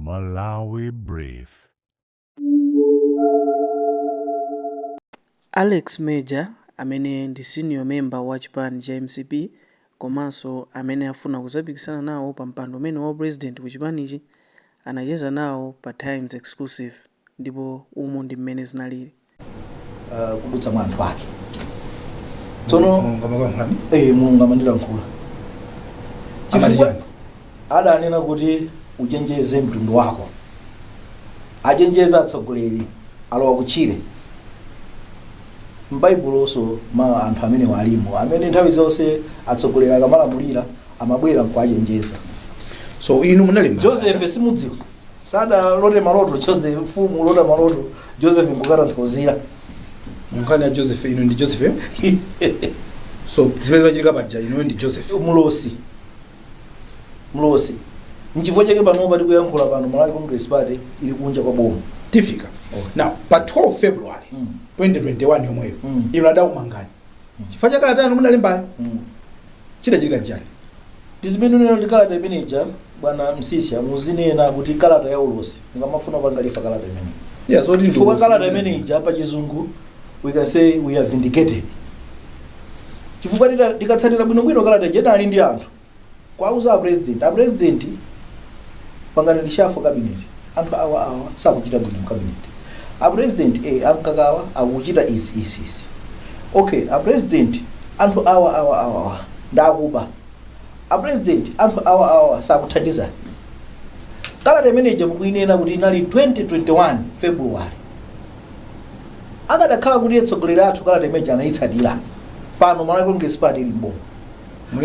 Malawi Brief. Alex Major amene ndi senior member wa chipani cha mcp komanso amene afuna kuzapikisana nawo pa mpando umene wa president ku chipanichi anacheza nawo pa Times Exclusive ndipo umu ndi mmene zinalili. Kudutsa mwa anthu ake. Tsono Mulungu amakuyankhulani? Mulungu amandilankhula. Amati Chifukwa chani? adanena kuti uchenjeze mtundu wako, achenjeze atsogoleri alowa kutchire. M'Baibulonso ma anthu amene alimo, amene nthawi zonse atsogoleri akamalamulira amabwera nkuachenjeza. So inu munalemba Joseph, simudziwa, sadalote maloto Joseph, mfumu ulota maloto, Joseph nkukatanthauzira. Nkhani ya Joseph, inu ndi Joseph? So zimene zimachitika paja, inuyo ndi Joseph? Mlosi, mlosi. Nchifukwa chake panopa tikuyankhula pano, Malawi Congress Party ili kunja kwa boma. Tifika. Now, pa 12 February 2021 yomweyo, inu adakumangani chifukwa cha kalata yanu munalembayo. Chidachitika nchani? Tizimene unena kuti kalata imeneja, bwana Msisha, muzinena kuti kalata ya ulosi mukamafuna kupanga refer kalata imeneyi. Yeah, zoti ndi Chifukwa ulosi. kalata imeneja pa Chizungu we can say we are vindicated, chifukwa tikatsatira bwinobwino kalata ija, inali ndi anthu kwauza a president, "A president, pangani reshuffle cabinet, anthu awa awa sakuchita bwino mu cabinet. A president, ankakawa akuchita izi, izi, izi. Okay, a president, anthu awa awa awa awa ndakuba. A president, anthu awa awa sakuthandizani." Kalata imeneja mukuinena kuti inali 2021 February. Akadakhala kuti atsogoleri athu kalata imeneja anayitsatira, pano Malawi Congress Party ili mboma.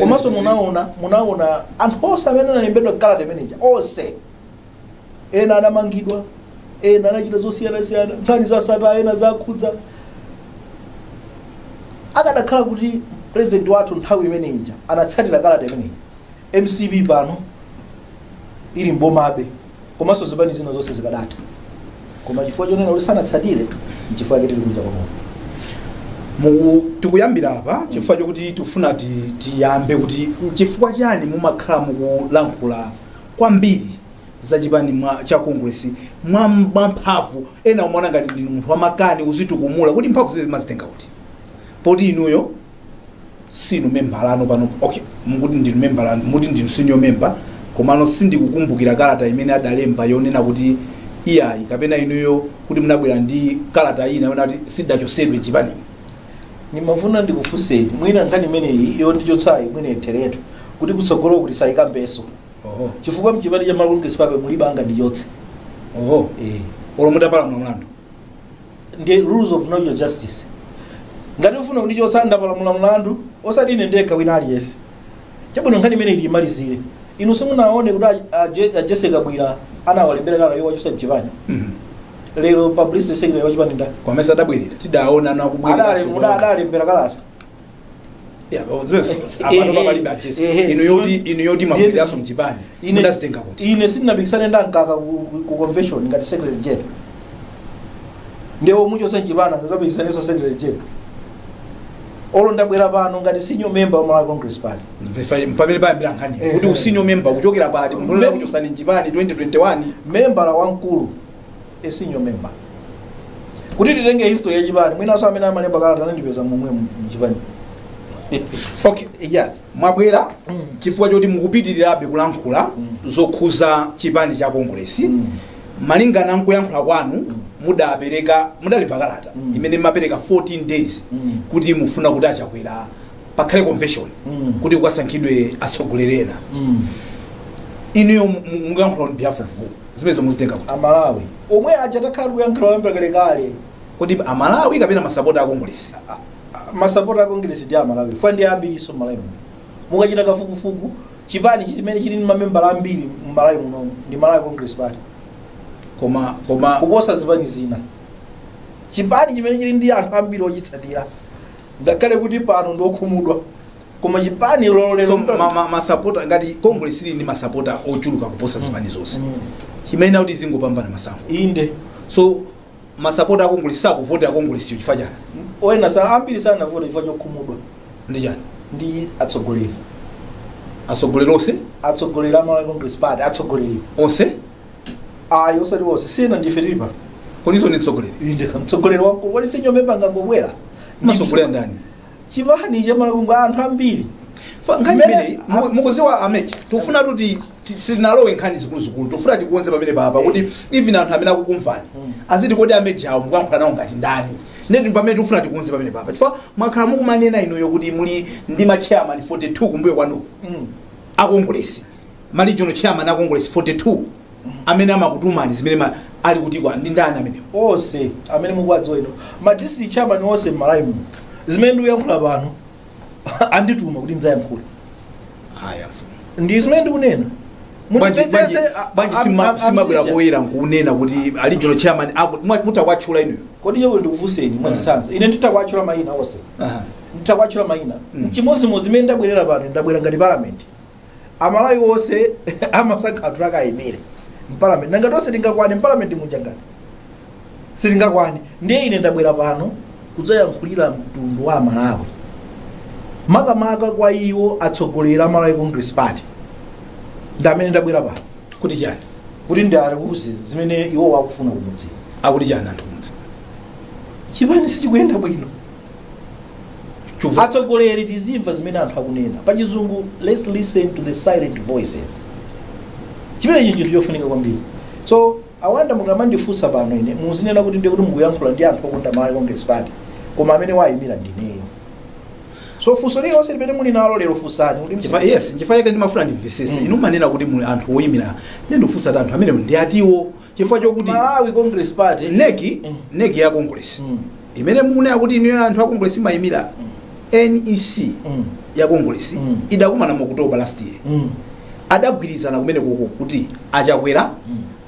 Komanso munaona anthu onse amene analembedwa kalata imeneja, onse, ena anamangidwa, ena anachita zosiyanasiyana, nkhani za Sattar, ena zakhudza. Akadakhala kuti president wathu nthawi imeneja anatsatira kalata imeneyi, MCP pano ili mbomabe, komanso zipani zina zonse zikadatha. Koma chifukwa chonena kuti sanatsatire, nchifukwa chake tili kunja kwa boma. Tikuyambira apa chifukwa chokuti tifuna tiyambe kuti nchifukwa chani mumakhala mukulankhula kwambiri za chipani cha Congress mwa mphamvu. Ena umaona ngati ndinu munthu wamakani, uzitukumula. Kuti mphamvu zimene zimazitenga kuti, poti inuyo sinu membala ano pano? Okay, mukuti ndinu membala, mukuti ndinu senior member, komano sindikukumbukira kalata imene adalemba yonena kuti iyayi, kapena inuyo kuti munabwera ndi kalata ina yonena kuti sidachosedwe chipanimu. Nimafuna ndikufunseni, mwina nkhani imeneyi yondichotsayi mwina itheretu kuti kutsogolo kuti sayikambenso, chifukwa mchipani cha Malawi Congress Party mulibe angandichotse. Olo mutapalamula mlandu? Ndi rules of natural justice. Ngati ufuna kundichotsa ndapalamula mlandu, osati ine ndekha, wina aliyense. Chabwino, nkhani imene ili imalizire. Inu simunaone kuti a Jessie Kabwila anawalembera kalata yowachotsa mchipani? Lero publicity secretary wa chipani ndani? Kwamesa adabwerera, tidaona ana akubwerera. Adalembera kalata. Yeah, apano papalibe a Jessie. Inu yoti mwabwereranso mchipani, mudazitenga kuti? Ine sindinapikisane nda Mkaka ku convention ngati secretary general. Ndiye omuchotsa mchipani angakapikisanenso secretary general? Olo ndabwera pano ngati senior member wa Malawi Congress Party. Pamene payambira nkhani kuti usenior member kuchokera pati, munthu kuchotsani mchipani 2021? Membala wamkulu, a senior member. Kuti titenge history ya chipani, mwinanso amene amalemba kalata anandipeza momwe mchipani. Okay, mwabwera chifukwa choti mukupitirirabe kulankhula zokhuza chipani cha Congress. Malingana nkuyankhula kwanu, mudapereka, mudalemba kalata imene mumapereka 14 days kuti mufuna kuti achakwera pakhale convention kuti kukasankhidwe atsogoleri ena. Inuyo mukuyankhula on behalf of who? Zimene muzitenga kuti? Amalawi omwe aja takhala kuyankhula kuyambira kalekale. Kodi Amalawi kapena masapota a Congress? Masapota a Congress ndi Amalawi fwa ndi ambiriso m'Malawi muno. Mukachita kafukufuku, chipani chimene chili ndi mamembala ambiri m'Malawi muno ndi Malawi Congress Party. Koma kuposa zipani zina, chipani chimene chili ndi anthu ambiri ochitsatira, ngakhale kuti pano ndi okhumudwa, koma chipani lolero. So masapota, ngati Congress ili ndi masapota ochuluka kuposa zipani zonse, chimene kuti zingopambana masankho? Inde. So masapota a Congress sakuvotera Congress yo chifukwa chani? Ena sa ambiri sanavote chifukwa chokhumudwa. Ndi chani? Ndi atsogoleri. Atsogoleri onse? Atsogoleri a Malawi Congress Party, atsogoleri. Onse? Ayi, osati wonse, sina ndife tili pano. Koniso ndi mtsogoleri? Inde, mtsogoleri wamkulu. Kodi senior member ngangobwera? Masogolera ndani? Chipani cha anthu ambiri. Nkhani Mmene- imene mukuziwa a MEC, tifuna kuti sitinalowe nkhani zikuluzikulu, tifuna tikuonze pamene papa kuti even anthu amene akukumvani aziti, kodi a MEC awo mukuyankhula nawo ngati ndani? Ndeti pamene tifuna tikuonze pamene papa, chifukwa mwakhala mukumanena inuyo kuti muli ndi ma chairman 42 kumbuyo kwanuko a Congress, ma regional chairman a Congress 42 amene amakutumani zimene ali kuti kwa ndi ndani amenewo? Onse amene mukuwadziwa ino, ma district chairman onse m'Malawi muno, zimene ndikuyankhula pano andituma kuti ndidzayankhule. Aya, mfumu. Ndi zimene ndikunena. Bwanji Mundimvetsetse, bwanji simabwera poyera nkunena kuti a regional chairman mutakwatchula inuyo? Kodi chomwe ndikufunseni, mwachitsanzo, ine nditakwatchula mayina onse, nditakwatchula mayina, chimodzimodzi imene ndabwerera pano, ndabwera ngati parliament. Amalawi onse amasankha anthu akayimire mparliament. Nanga tonse tingakwane mparliament muja? Ngati sitingakwane. Ndiye ine ndabwera pano kudzayankhulira mtundu wa Amalawi, makamaka kwa iwo atsogoleri a Malawi Congress Party, ndi amene ndabwera pano. Kuti chani? Kuti ndiawuze zimene iwo akufuna kumudzi. Akuti chani anthu kumudzi? Chipani sichikuyenda bwino. Atsogoleri, tizimva zimene anthu akunena. Pachizungu, let's listen to the silent voices. Chimenechi chinthu chofunika kwambiri. So awanda, mukamandifunsa pano ine, muzinena kuti ndiye kuti mukuyankhula ndi anthu okonda Malawi Congress Party, koma amene wayimira ndineyo. So funso lililonse limene muli nalo lero, funsani kuti Yes, nchifukwa chake ndimafuna ndimvesese. Inu manena kuti muli anthu oyimira, ndi ndikufunsa kuti anthu amenewo ndi atiwo, chifukwa chokuti Malawi Congress Party NEC, NEC ya Congress imene mukunena kuti inuyo anthu a Congress mayimira, NEC ya Congress idakumana mu October last year. Adagwirizana kumene koko kuti Achakwera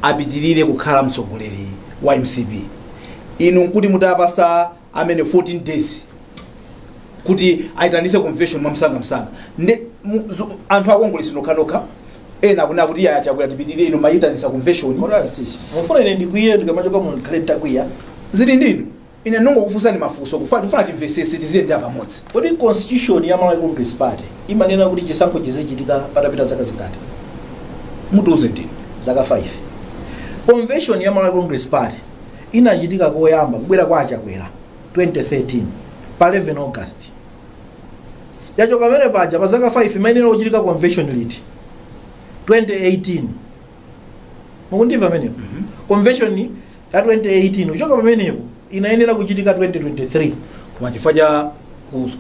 apitirire kukhala mtsogoleri wa MCP. Inu nkuti mutapasa amene 14 days kuti ayitanise convention mwamsangamsanga. Ndi anthu a Congress nokhanokha ena akunena kuti iye Achakwera tipitirire, inu mayitanisa convention. Kodi sisi mufuna ine ndikwiye? Ndikamachoka muno ndikhale nditakwiya? Zili ndinu, ine ndingokufunsani mafunso, kufuna timvesese, tiziyendera pamodzi. Kodi constitution ya Malawi Congress Party imanena kuti chisankho chizichitika patapita zaka zingati? Mutiuze ndinu. Zaka 5. Convention ya Malawi Congress Party inachitika koyamba kubwera kwa Achakwera 2013 pa 11 August. Yachoka pamene paja pa zaka 5, imayenera kuchitika convention liti? 2018. Mukundimva pamenepo? Convention ya 2018, kuchoka pamenepo inayenera kuchitika 2023. Koma chifukwa cha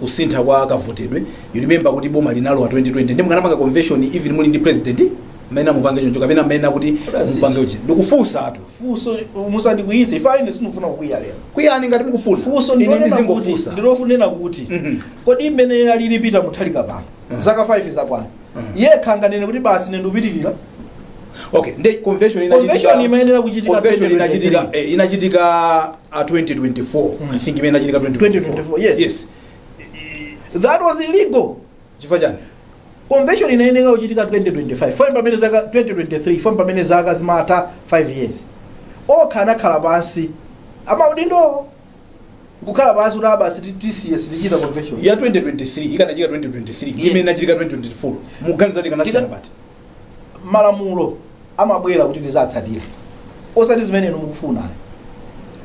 kusintha kwa kavotedwe, you remember kuti boma linalowa 2020, ndi mukanapanga convention even muli ndi president mmene mupange choncho, kapena mmene kuti mupange uchi? Ndikufunsa atu. Funso, musandikwiyitse ife, ine sindifuna kukwiya lero. Kwiyani ngati mukufuna. Funso Ine ndilonena kuti ndizingofunsa. ndilofunena kuti kodi mmene alili Peter Mutharika pano, zaka 5 zakwana, yekha anganene kuti basi, ine ndikupitirira? Okay, ndi convention inachitika Convention imayenera kuchitika Convention 2023. inachitika 2024, I think imene inachitika 2024. 2024, yes. Yes. That was illegal. Chifukwa chani? Convention inayenera kuchitika 2025, foni pamene zaka 2023, foni pamene zaka zimatha 5 years. Okha anakhala pansi amaudindo kukhala pansi kuti abasi tisiye, sitichita convention. Ya 2023 ikanachitika 2023, imene inachitika 2024, muganiza kuti ikanasiyana pati? Malamulo amabwera kuti tizatsatire, osati zimene inu mukufunayo.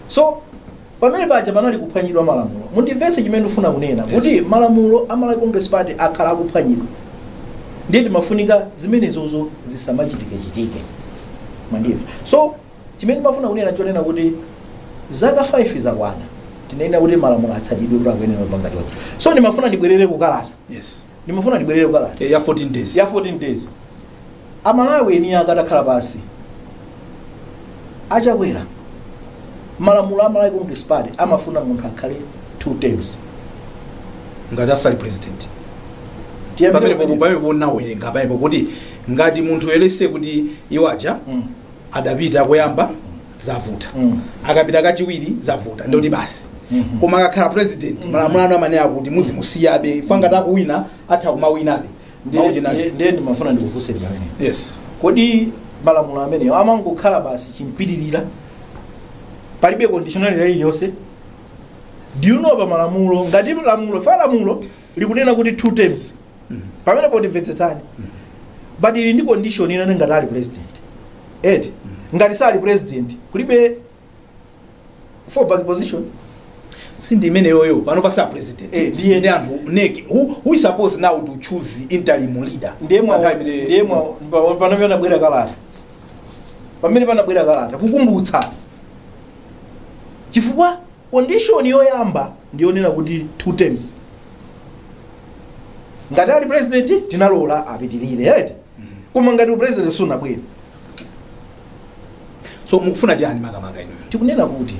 So pamene paja panali kuphwanyidwa malamulo. Mundimvetse chimene ndifuna kunena, kuti malamulo a Malawi Congress Party akhala akuphwanyidwa, ndiye timafunika zimenezozo zisamachitike chitike. Mwandimva? So chimene ndimafuna kunena chonena kuti zaka 5 zakwana, tinena kuti malamulo atsatidwe, kuti akuyenera kupanga choncho. So ndimafuna ndibwerere kukalata. Ndimafuna ndibwerere kukalata. Ya 14 days. Ya 14 days. Amalawi eni akatakhala pansi, Achakwera, malamulo a Malawi Congress Party amafuna munthu akhale two terms ngati asali president. Tiyambire Pamene pamenepo. pamene ponawerenga pamenepo kuti ngati munthu yelese kuti iwaja adapita koyamba, zavuta, akapita kachiwiri, zavuta, ndikuti basi. Koma akakhala president, malamulo anu amanena kuti muzimusiyabe ifa ngati akuwina, atha kumawinabe. Ndiye ndimafuna ndikufunseni pamene. Yes. Kodi malamulo amenewo amangokhala basi chimpitirira, palibe conditionality iliyonse? Do you know pa malamulo, ngati lamulo fa lamulo likunena kuti two terms, pamene potimvetsetsani, but ili ndi condition ina, ngati ali president eti. Ngati sali president, kulibe fallback position. Sindi imeneyoyo. Pano pasa president. Ndiye. Ndi anthu NEC who is supposed now to choose interim leader. Ndiye Nthawi imene- ndiye mwa pano panabwera kalata, pamene panabwera kalata kukumbutsa, chifukwa condition yoyamba ndiyonena kuti two terms. Ngati ali president, tinalola apitirire, eti? Koma ngati president sunabwere. So mukufuna chani makamaka inuyo? Tikunena kuti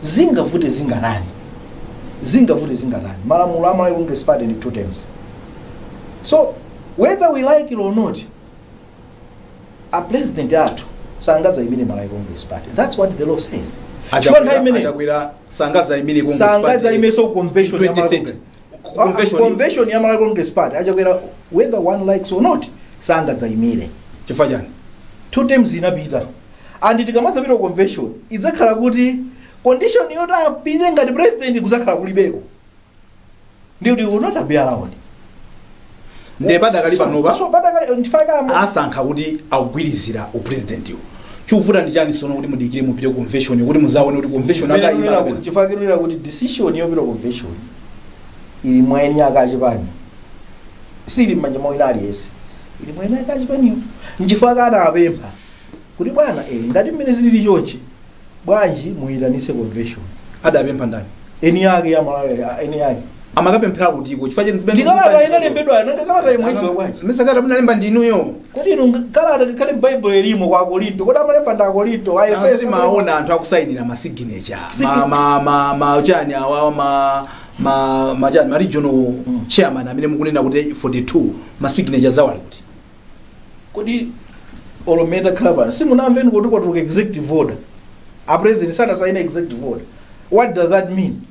zingavute zingatani, zingavute zingatani, malamulo a Malawi Congress Party ndi two terms. So whether we like it or not, a president athu sangadzayimire Malawi Congress Party. That's what the law says. Chifukwa nthawi imeneyo Achakwera sangazayimire Congress Party. Sangadzayimirenso convention ya Malawi 2030. Congress. Convention. Convention ya Malawi Congress Party, Achakwera, whether one likes or not, sangadzayimire. Chifukwa chani? Two terms inapita, and tikamadzapita ku convention, idzakhala kuti condition yoti apite ngati president kuzakhala kulibeko, ndikuti will not be allowed. Ndiye padakali panopa So padakali ndifaka asankha kuti akugwirizira upresidentiwo, chikuvuta ndi chani sono kuti mudikire mupite ku convention, kuti muzaone kuti convention akayima kapena? Chifukwa kuti decision yopita convention ili mwa eni ake achipani, sili m'manja mwa wina aliyense, ili mwa eni ake achipaniyo. Nchifukwa anapempha kuti, bwana, ngati mmene zilili chonchi, bwanji muyitanise convention? Adapempha ndani? Eni ake ya Malawi, eni ake. Amakapemphera kutiko? Chifukwa cheni Ndikalata inalembedwa, nanga kalata imwe idziwa bwanji? Mesakata munalemba ndinuyo. Kuti inu, kalata tikhale m'Baibulo ilimo kwa Akorinto, kodi amalemba ndi Akorinto, a Efeso? Maona anthu akusayinira ma signature, ma chani awawa, ma chani, ma regional chairman amene mukunena kuti 42, ma signature zawo ali kuti? Kodi olometa khala pano simunamveni kuti kwatuluka executive order? A president sanasaine executive order. What does that mean?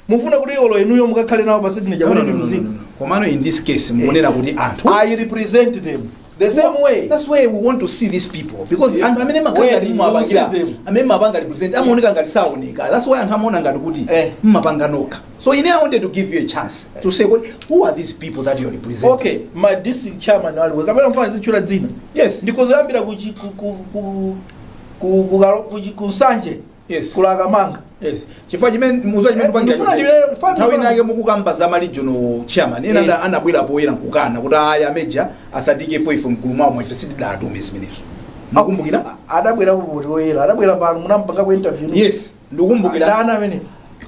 Mufuna kuti olo inuyo mukakhale nawo pa signature kuti ndi mzika? Komano in this case mukunena kuti anthu I represent them the same way. That's why we want to see these people, because anthu amene Where makhala did you mumapangira see them? amene mapanga represent amaoneka ngati saoneka. That's why anthu amaona ngati kuti mmapanga nokha. So ine I wanted to give you a chance to say who are these people that you are representing? Okay, my district chairman aliwe kapena mfana zitchula dzina? Yes. Ndikozoyambira ku chi- ku ku ku ku ku ku ku Nsanje, kulakamanga. Yes, chifukwa chimene muzo chimene kupangira Ndifuna nthawi inake mukukamba za ma regional chairman ena anabwera poyera nkukana kuti aya meja asadike ifo, ife mgulu mwawo ife sitidatume zimenezo. Makumbukira? Adabwera kuti oyera adabwera pano, munampanga ku interview? Yes, ndikukumbukira. Ndani amene?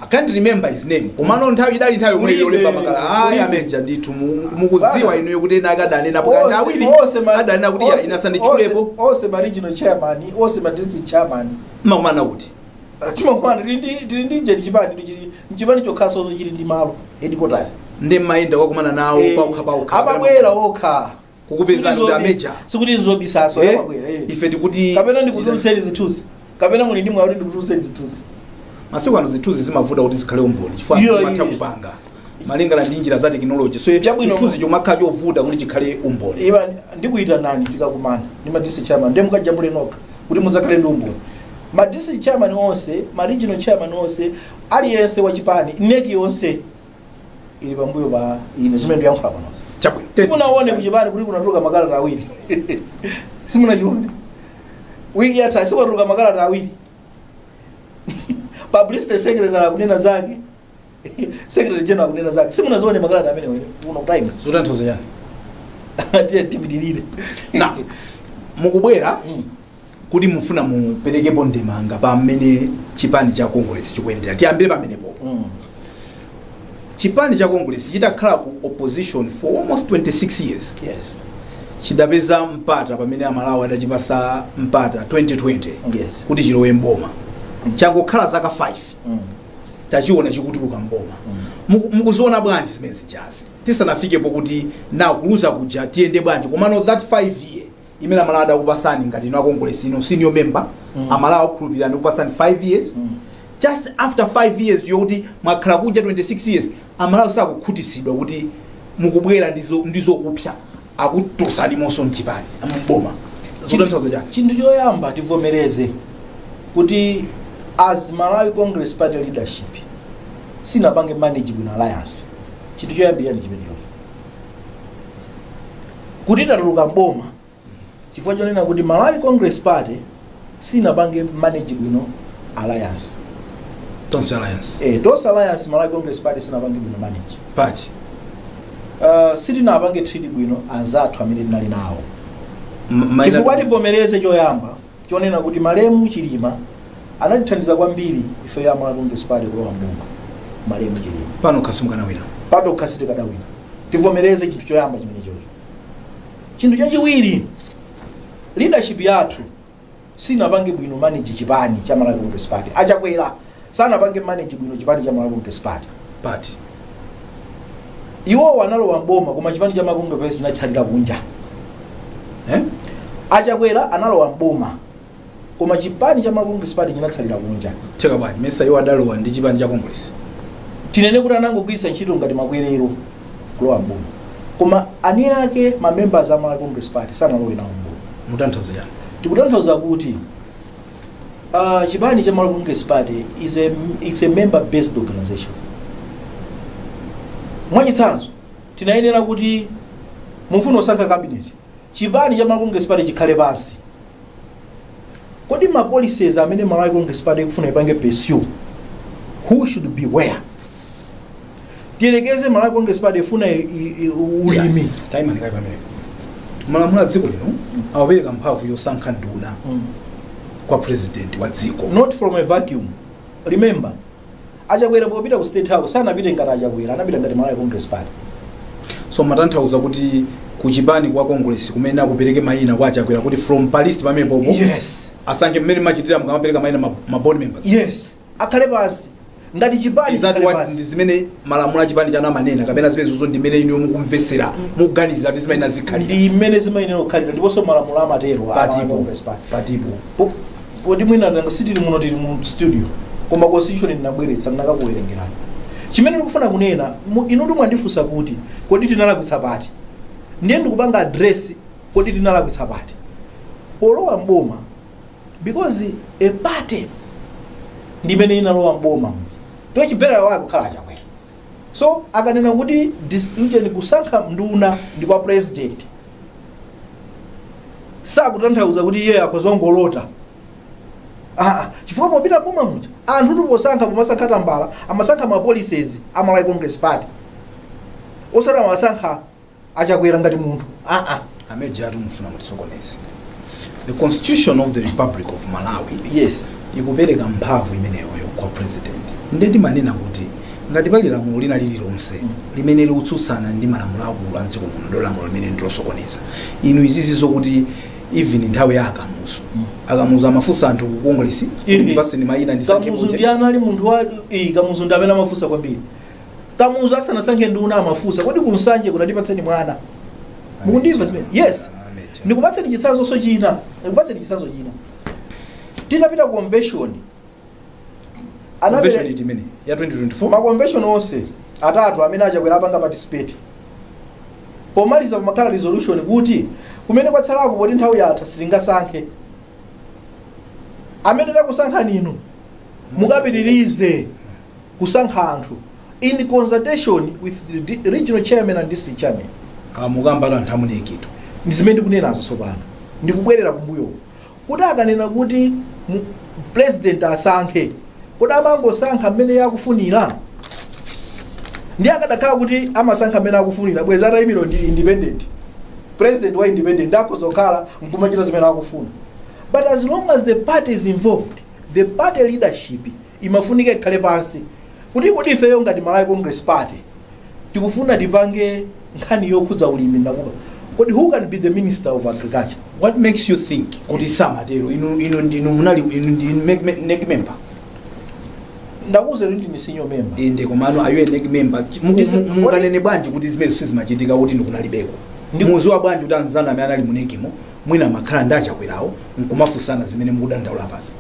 I can't remember his name, komano nthawi idali nthawi yomwe Kulibe, yolemba makala aya kulibe. meja ndithu mukudziwa Bana. inuyo kuti ena akadanena pokati awiri adanena kuti ya ina sanditchulepo. Onse ma regional chairman, onse ma district chairman. Makumana kuti? Timakumana, tili ndi jeti chipani chili mchipani chokhaso chili ndi malo headquarters. Ndi mmayenda kwakumana nawo paukha paukha? Amabwera okha. Kukupezani kuti ameja? Sikuti nzobisaso. Amabwera. Ife tikuti Kapena ndikutulutseni zithunzi, kapena muli ndi mwayi kuti ndikutulutseni zithunzi? Masiku ano zithunzi zimavuta kuti zikhale umboni, chifukwa Iyo, zimatha iyo. kupanga malingana ndi njira za tekinoloji, so Chabwino. chithunzi chomakhala chovuta kuti chikhale umboni. Iva, ndikuita nani tikakumana ndi ma district chairman, ndiye mukajambule nokha kuti mudzakhale ndi umboni. Ma district chairman onse, ma regional chairman onse, aliyense wachipani, NEC yonse ili pambuyo pa ine zimene ndiyankhula panozi. Chabwino. Simunaone kuchipani kuti kunatuluka makalata awiri? Simunachione? Wiki yatha sikwatuluka makalata awiri, publicity secretary akunena zake, secretary general akunena zake. Simunazione makalata amene kuno Times? Zotanthauza chani? Tiye tipitirire. Na mukubwera kuti mufuna muperekepo ndemanga pamene chipani cha Congress chikuyendera. Tiyambire pamenepo. Chipani cha Congress chitakhala ku opposition for almost 26 years, chidapeza mpata pamene Amalawi adachipasa mpata 2020 kuti chilowe mboma. Changokhala zaka 5, tachiona chikutuluka mboma. Mukuziona bwanji zimene zijazi, tisanafikepo kuti na kuluza kuja tiyende bwanji? Komano that 5 year imene Amalawi adakupasani ngati inu a Congress, inu senior member, Amalawi akukhulupirira ndikupasani 5 years. Just after 5 years yokuti mwakhala kuja 26 years, Amalawi sakukhutisidwa kuti mukubwera ndizokupsa, akutosani monso mchipani mboma. Zotanthauza chani? Chinthu choyamba, tivomereze kuti as Malawi Congress Party leadership sinapange manage bwino alliance. Chinthu choyambirira ndi chimenecho, kuti tatuluka mboma. Chifukwa chonena kuti Malawi Congress Party sinapange manage bwino alliance. Tonse Alliance. Tonse Alliance, Malawi Congress Party sinapange bwino manage. Party. Sitinapange treat bwino anzathu amene tinali nawo, chifukwa tivomereze choyamba chonena kuti malemu Chilima anatithandiza kwambiri ife ya Malawi Congress Party kulowa mboma. Malemu Chilima Pano khasimukanawina. Patokha sitikadawina. Tivomereze chinthu choyamba chimene chocho. Chinthu chachiwiri, leadership yathu sinapange bwino manage chipani cha Malawi Congress Party. Achakwera sanapange manage bwino chipani cha Malawi Congress Party. Party. Iwowo analowa mboma, koma chipani cha Malawi Congress Party chinatsalira kunja. Eh? Achakwera analowa mboma, koma chipani cha Malawi Congress Party chinatsalira kunja. Theka bwanji? Mesa iwo adalowa ndi chipani cha Congress? Tinene kuti anangogwiritsa ntchito ngati makwerero kulowa mboma, koma ani ake ma members a Malawi Congress Party sanalowe nawo mboma. Mutanthauza chani? Tikutanthauza kuti chipani cha Malawi Congress Party is a member based organization. Mwachitsanzo, tinayenera kuti mufuna kusankha cabinet, chipani cha Malawi Congress Party chikhale pansi. Kodi ma policies amene Malawi Congress Party ikufuna ipange pursue, who should be where? Tiyerekeze Malawi Congress Party ifuna ulimi. Taimani kayi pamenepo. Malamulo a dziko lino awapereka mphamvu yosankha nduna kwa president wa dziko. Not from a vacuum. Remember, Achakwera popita ku State House sanapite ngati Achakwera, anapita ngati Malawi Congress Party. So matanthauza kuti kuchipani kwa Congress kumene akupereke mayina kwa Achakwera kuti from pa list pamenepopo Yes. asankhe, mmene machitira mukamapereka mayina ma board members? Yes, akhale pansi ngati chipani. Is that chikhale what pansi. ndi zimene malamulo a chipani chanu amanena, kapena zimene zozo ndi mmene inu mukumvesera, mukuganizira kuti zimene zikhalira? Ndi mmene zimayenera kukhalira, ndiponso malamulo amatero a Malawi Patipo? Congress Party. Patipo? Poti mwina tanga sitili muno, tili mu studio, koma constitution ndinabweretsa, ndinakakuwerengerani. Chimene ndikufuna kunena, inutu mwandifunsa kuti kodi tinalakwitsa pati, ndiye ndikupanga address kodi tinalakwitsa pati polowa mboma, because a party ndimene inalowa mboma, tochibwerera wake kukhala Achakwera. So akanena kuti ujeni kusankha nduna ndi kwa president, sakutanthauza kuti iye akozongolota. Ah, chifukwa popita boma muja anthu tuposankha, pomasankha tambala amasankha ma policies a Malawi Congress Party, osati amasankha Achakwera ngati munthu, aa. Ameja atu mufuna mutisokoneze. The Constitution of the Republic of Malawi ikupereka mphamvu imeneyoyo kwa president. Ndiye timanena kuti ngati pali lamulo lina lililonse limene likutsutsana ndi malamulo akulu a mdziko muno, ndo lamulo limene ndilosokoneza. Inu izizi zokuti even nthawi ya Akamuzu, Akamuzu amafunsa anthu ku Congress kuti ndipaseni mayina ndisankhe Kamuzu kunja. ndi anali munthu wa Kamuzu ndi amene amafunsa kwambiri. Kamuzu asanasankhe nduna amafunsa, "Kodi kunsanje kunatipatseni mwana?" Mukundimva zimene? Yes. Ameja. Ndikupatseni chitsanzo china, ndikupatseni chitsanzo china. Titapita ku convention, Convention iti imene ya 2024? Ma convention onse atatu amene Achakwera apanga participate, pomaliza pamakhala resolution kuti kumene kwatsalako, poti nthawi yatha sitingasankhe, amene takusankhani inu mukapitirize kusankha anthu in consultation with the regional chairman and district chairman. Mukamba anthu a mu NEC tu. Ndi zimene ndikunenazo. Tsopano ndikubwerera kumbuyo kuti akanena kuti president asankhe, kuti amangosankha mmene yakufunira? Ndi akadakhala kuti amasankha mmene akufunira, bwezi atayimira ndi independent, president wa independent, ndakhoza kukhala nkumachita zimene akufuna. But as long as the party is involved, the party leadership imafunika ikhale pansi kuti ifeyo ngati Malawi Congress Party tikufuna tipange nkhani yokhudza ulimi, ndakupa kodi who can be the minister of agriculture? What makes you think kuti samatero? Inu ndinu munali, inu ndinu NEC member. Ndakuwuza kuti ndine senior member. Inde, komano are you a NEC member? Munganene bwanji kuti zimene sizimachitika kuti ndikunalibeko? Muziwa bwanji kuti anzanu amene anali mu NEC mo mwina amakhala ndi Achakwerawo nkumafunsana zimene mukudandaula pasi?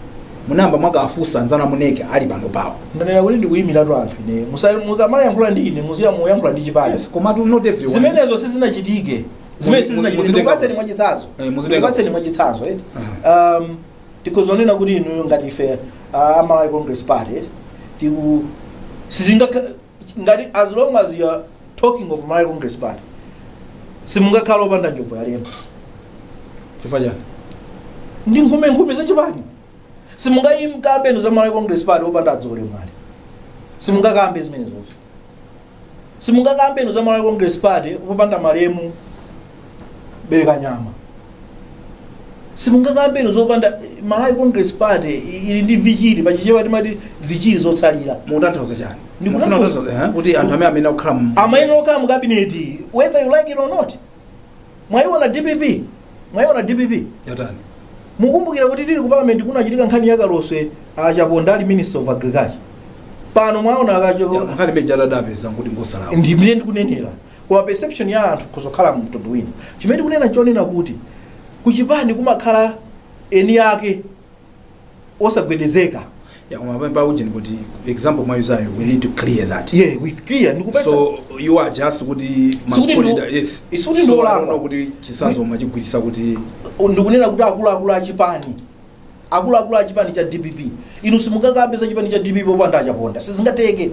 Munamba mwakawafunsa anzanu a mu NEC ali pano pawo? Ndanena kuti ndikuyimiratu anthu ine. Mukamayankhula ndi ine, muziya muyankhula ndi chipani. Yes, komatu not everyone. Zimenezo sizinachitike, zimene sizinachitike. Muzitenga Ndikupatseni kuti. mwachitsanzo. Muzitenga Ndikupatseni kuti. mwachitsanzo, eh? Tikhozonena kuti inuyo ngati ife a Malawi Congress Party, tiku sizinga ngati as long as you are talking of Malawi Congress Party, simungakhala opanda Njovu Yalemba. Chifukwa chani? Ndi nkhumenkhume zachipani. Simungayikambe za Malawi Congress Party opanda adzole mwale, simungakambe zimenezozo. Simungakambe za Malawi Congress Party opanda malemu Belekanyama. Simungakambe zopanda Malawi Congress Party ili ndi vichiri, pachichewa timati zichiri zotsalira. Mukutanthauza chani? Ndikutanthauza- Mufuna kutanthauza, kuti anthu amene akukhala Amene okhala mu cabinet, whether you like it or not. Mwayiona DPP, mwayiona DPP. Yatani? Mukumbukira kuti tili ku parliament kunachitika nkhani ya Kaloswe, achaponda ali Minister of Agriculture. Pano mwaona akacho Nkhani imene adapeza kuti ngosalawa. Ndimene ndikunenera, koma perception ya anthu kuzokhala mtundu wina. Chimene ndikunena chonena kuti kuchipani kumakhala eni ake osagwedezeka. Ya, koma pa ujeni kuti example mwayuzayo, we need to clear that. Yeah, we clear, ndikupeza. So you are just kuti Sikuti yes. Sikuti So, ndiolakwa. I don't know kuti chitsanzo mwachigwirisa kuti Ndikunena kuti akuluakulu achipani, akuluakulu achipani cha DPP, inu simungakambe za chipani cha DPP popanda achaponda, sizingateke.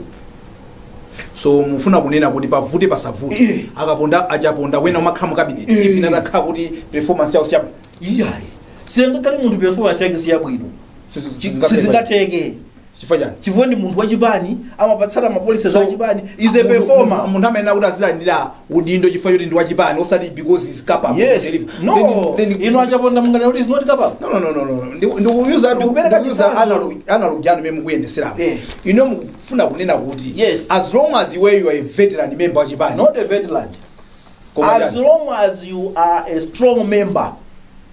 So mufuna kunena kuti pavute pasavute, akaponda, achaponda wena umakhala mu cabinet, even atakhala kuti performance yawo siyabwino? Iyayi, sizingakhale munthu performance yake siyabwino. Sizingateke. Chifukwa chani? Chifukwa ndi munthu wachipani, amapatsata ma policies So, achipani, is a performer. Munthu amene akuti azilandira udindo chifukwa choti ndi wachipani, osati because is capable Yes. to deliver. No. Then Inu achaponda mungana kuti is not capable? No. Ndikuyuza Ndikupereka ndikuyuza chitsanzo. analogy yanu imene mukuyendeserapo. Ino mukufuna kunena kuti as long as you are a veteran member wachipani. Not a veteran. Koma As chani? long as you are a strong member.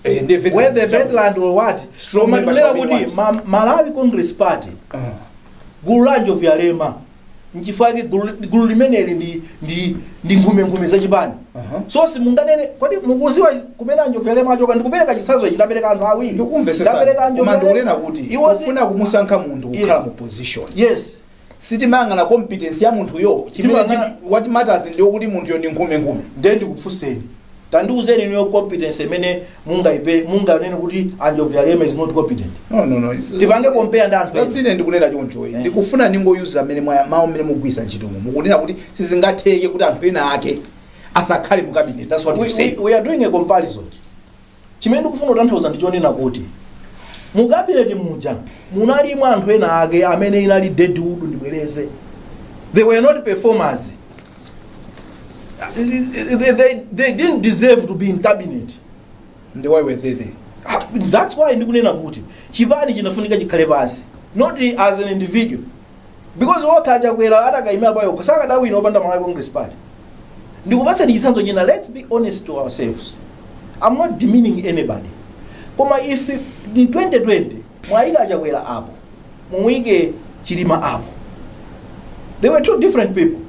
Eh, ndi veteran. Whether veteran or what. Strong Koma member ndikunena shall be kuti what? Malawi Congress Party, gulu la Njobvuyalema, nchifukwa chake gulu limeneli ndi nkhumenkhume zachipani. So simunganene, kodi mukuziwa kumene Anjobvuyalema achoka? Ndikupereka chitsanzo ichi, ndapereka anthu awiri. Ndikumvesesani. Ndapereka Koma Anjobvuyalema. ndikunena kuti kufuna kumusankha munthu kukhala mu position, sitimayang'ana competence ya munthuyo. Chimene what matters ndiyo kuti munthuyo ndi nkhumenkhume. Ndiye ndikufunseni, tandiuzeni niyo competence imene mungaipe, munganene kuti Anjobvuyalema is not competent. No. Tipange compare ndi anthu ena. Sasine ndikunena choncho. Ndikufuna ndingoyuza amene mawu amene mugwisa ntchitomo. Mukunena kuti sizingatheke kuti anthu ena ake asakhale mu cabinet. That's what you say. We are doing a comparison. Chimene ndikufuna kutanthauza ndichonena kuti mu cabinet muja munalimo anthu ena ake amene inali deadwood. Ndibwereze, they were not performers. They didn't deserve to be in cabinet. Ndi why were they there? Ah, that's why ndikunena kuti chipani chinafunika chikhale pansi, not as an individual, because okha achakwera atakayimira payo sakadawina opanda Malawi Congress Party. Ndikupatsani chitsanzo china. Let's be honest to ourselves. I'm not demeaning anybody, koma if in 2020 mwayika achakwera apo, mumuyike Chilima apo, they were two different people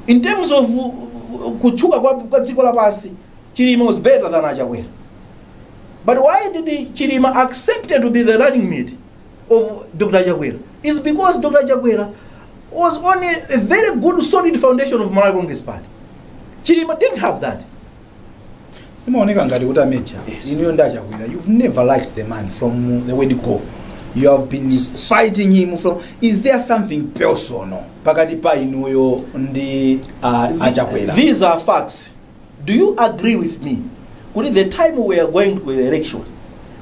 in terms of kutchuka kwa dziko lapansi. Chilima was better than achakwera, but why did Chilima accepted to be the running mate of Dr. Chakwera? Is because Dr. Chakwera was on a very good solid foundation of Malawi Congress Party. Chilima didn't have that. Simaoneka ngati kuti amecha inuyo ndi achakwera, you've never liked the man from the word go. You have been fighting him from. Is there something personal pakati pa inuyo ndi achakwera? These are facts. Do you agree with me kuti the time we are going to the election,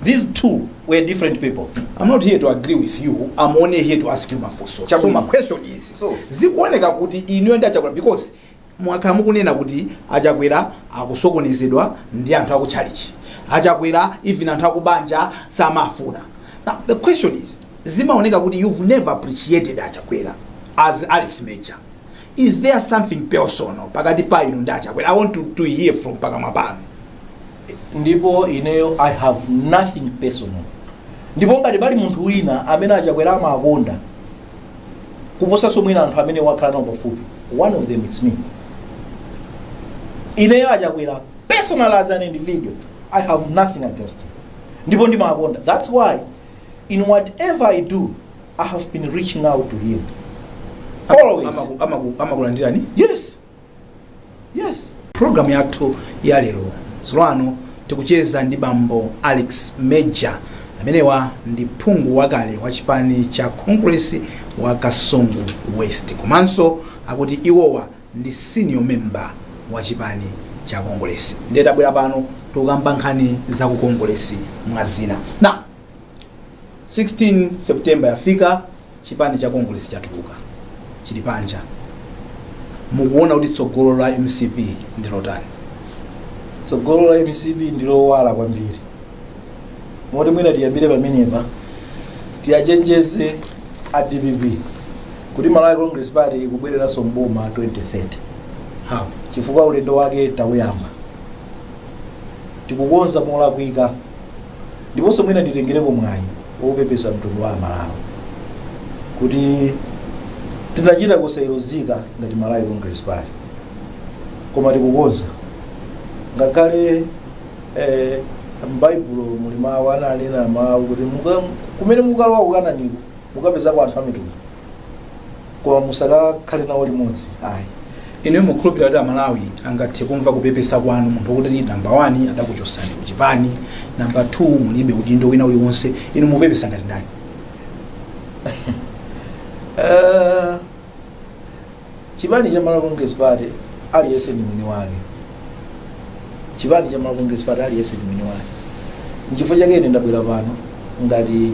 these two were different people? I'm not here to agree with you. I'm only here to ask you mafunso. So Chabwino. my question is, So- zikuoneka kuti inuyo ndi achakwera, because mwakhala mukunena kuti achakwera akusokonezedwa ndi anthu akutchalichi, achakwera even anthu akubanja samafuna. Now the question is, zimaoneka kuti you've never appreciated achakwera as Alex Major. Is there something personal pakati pa inu ndi achakwera? I want to hear from pakamwa panu. Ndipo ineyo I have nothing personal. Ndipo ngati pali munthu wina amene achakwera amakonda kuposanso mwina anthu amene wakhala nawo pafupi, one of them is me. Ineyo achakwera personal, as an individual, I have nothing against him, ndipo ndimakonda. That's why in whatever I do, I have been reaching out to him always. Amakulandirani? Yes. Programu yathu ya lero tsopano tikucheza ndi bambo Alex Major. Amenewa ndi phungu wakale wa chipani cha Congress wa Kasungu West, komanso akuti iwowa ndi senior member wa chipani cha Congress. Ndiye tabwera pano. Tikukamba nkhani za ku Kongolesi mwa zina. Na 16 September yafika, chipani cha Kongolesi chatuluka, chili panja. Mukuona kuti tsogolo la MCP ndi lotani? Tsogolo la MCP ndilowala kwambiri, moti mwina tiyambire pamenepa, tiyachenjeze a DPP kuti Malawi Congress Party ikubwereranso mboma 2030. How? Chifukwa ulendo wake tawuyamba, tikukonza molakwika. Ndiponso mwina nditengereko mwayi wopepesa mtundu wa Malawi kuti tinachita kusayeruzika ngati Malawi Congress Party, koma tikukonza. Ngakhale m'Baibulo muli mawu, ananena mawu kuti kumene mukalowa kukananiko mukapezako anthu amitundu, koma musakakhale nawo limodzi, ayi. Ine mukhulupirira kuti Amalawi angathe kumva kupepesa kwanu, munthu kuti namba 1 adakuchosani kuchipani, namba 2 mulibe udindo wina uliwonse, inu mupepesa ngati ndani? Chipani cha Malawi Congress Party aliyense ndi mwini wake. Chipani cha Malawi Congress Party aliyense ndi mwini wake. Nchifukwa chake ine ndabwera pano ngati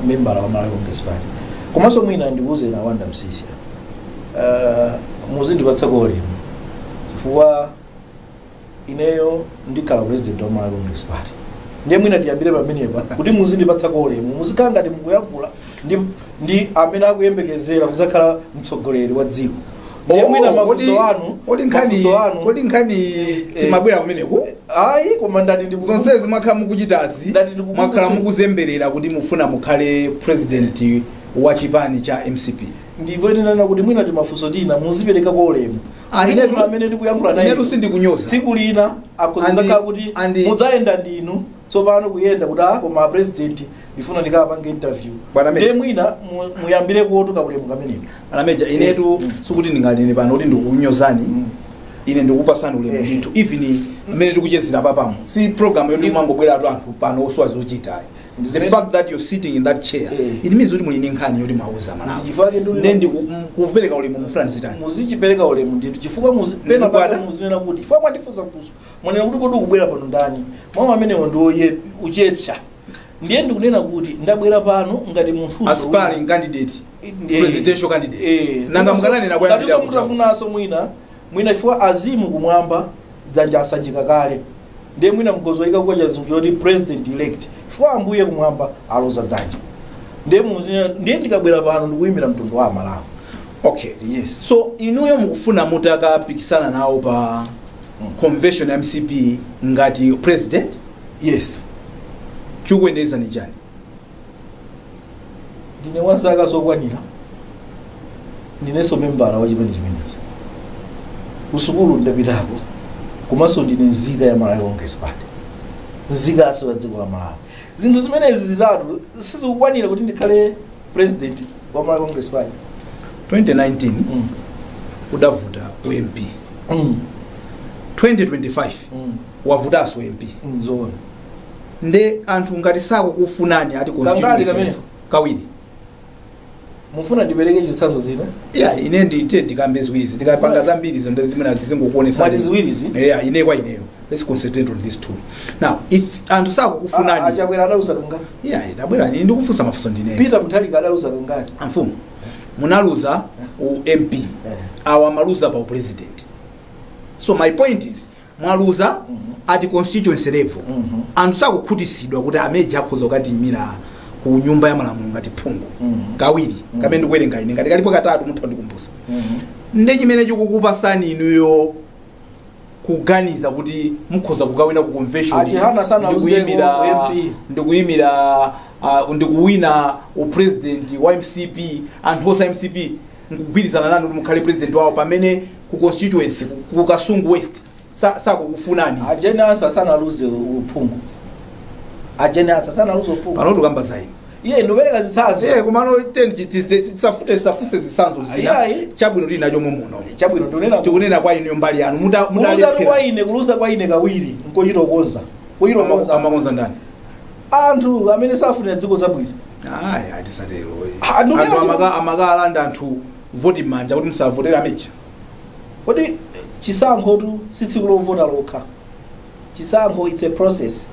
membala wa Malawi Congress Party. Komanso mwina ndikuuze na Wanda Msisya, muzindipatsako ulemu chifukwa ineyo ndikhala president wa Malawi Congress Party. Ndiye mwina tiyambire pamenepa kuti muzindipatsako ulemu, muzikhala ngati mukuyankhula ndi amene akuyembekezera kuzakhala mtsogoleri wa dziko. Ndiye mwina mafunso anu Kodi nkhani mafunso anu Kodi nkhani timabwera kumeneku? Ayi, koma ndati Zonsezi mwakhala mukuchitazi, Ndati ndikukumbutse- mwakhala mukuzemberera kuti mufuna mukhale president wa chipani cha MCP. Ndipo ndinena kuti mwina timafunso tina muziperekako ulemu. Ah, Ine amene ndikuyankhula naye Inetu sindikunyoza. tsiku lina akuzakhala kuti mudzayenda ndinu tsopano kuyenda kuti, ah, koma president ndifuna ndikapange interview. Bwana Ndiye Major. mwina muyambire kuotuka ulemu kameneko. Anameja, inetu sikuti ndinganene pano kuti ndikukunyozani. Ine ndikupasani ulemu ndithu, even mmene tikuchezera papamo si program yoti mwangobweratu anthu pano osowa zochita. The fact that you're sitting in that chair, it means kuti muli ndi nkhani yoti mwauza Malawi. Chifukwa chake Nde ndikupereka ulemu, mufuna ndizitani? Muzichipereka ulemu ndithu, chifukwa pena Ndizigwada? pake muzinena kuti, chifukwa mwandifunsa funso, mwanena kuti kodi ukubwera pano ndani, mawu amenewo ndi uchepsa. Ndiye ndikunena kuti ndabwera pano ngati munthuso Aspiring candidate, presidential candidate. Nanga mukananena kuyambira Ngatinso mutafunanso mwina chifukwa azimu kumwamba dzanja asanjika kale, ndiye mwina mgozoyika kwa chizungu choti president elect, chifukwa Ambuye kumwamba aloza dzanja. Ndiye ndiye ndikabwera pano ndikuyimira mtundu wa Amalawi. Okay. Yes. So inuyo mukufuna mutakapikisana nawo pa convention ya MCP ngati president? Yes. Chikuyendereza ni chani? Ndine wa zaka zokwanira, ndinenso membala wa chipani chimenechi, kusukulu ndapitako, komanso ndine nzika ya Malawi Congress Party, nzikaso ya dziko la Malawi. Zinthu zimenezi zitatu sizikukwanira kuti ndikhale president wa Malawi Congress Party? 2019 udavuta uMP. 2025 wavutanso MP. Zoona. Nde anthu ngati sakukufunani ati Kangati constituency kamene? Kawiri. Mufuna ndipereke chitsanzo zina? Yeah, ine ndite ndikambe ziwirizi, tikapanga zambiri zo ndezimene zizingokuonesa. Mwati ziwirizi? Yeah, ine kwa ineyo, let's concentrate on these two now. If anthu sakukufunani, Achakwera adaluza kangati? Yeah, tabwera, ine ndikufunsa mafunso ndine. Peter Mutharika adaluza kangati? Amfumu, munaluza u MP, awa maluza pa president. So my point is, mwaluza at constituency level, anthu sakukhutisidwa kuti a Major akhoza kukatiyimira ku nyumba ya malamulo ngati phungu. Kawiri kamene ndikuwerenga ine, ngati kalipo katatu mutha kundikumbusa. Nde chimene chikukupasani inuyo kuganiza kuti mukhoza kukawina ku convention Achihana sana ndikuyimira uzeko MP. ndikuyimira ndikuwina upresident wa MCP, anthu osa MCP nkugwirizana nanu kuti mukhale president wawo, pamene ku constituency ku Kasungu West sakukufunani? A Jane Ansah sanaluze uphungu. A Jane Ansah sanaluze uphungu. Pano tukamba zaino. Iye ndikupereka zitsanzo. Eh, komano tisafute, tisafuse zitsanzo zina. Ayi. Chabwino tili nacho muno. Chabwino, ndikunena kuti Tikunena kwa inu, mbali yanu kuluza mutalephera. Kwa ine, kuluza kwa ine kawiri nkochita kukonza, kuchita kukonza. Amakonza ndani? Anthu amene safunira dziko zabwino. Ayi, atisatero. Ah, ndikunena Anthu amakalanda anthu voti m'manja kuti musavotera a Major. Kodi chisankhotu si tsiku lovota lokha? Chisankho, it's a process.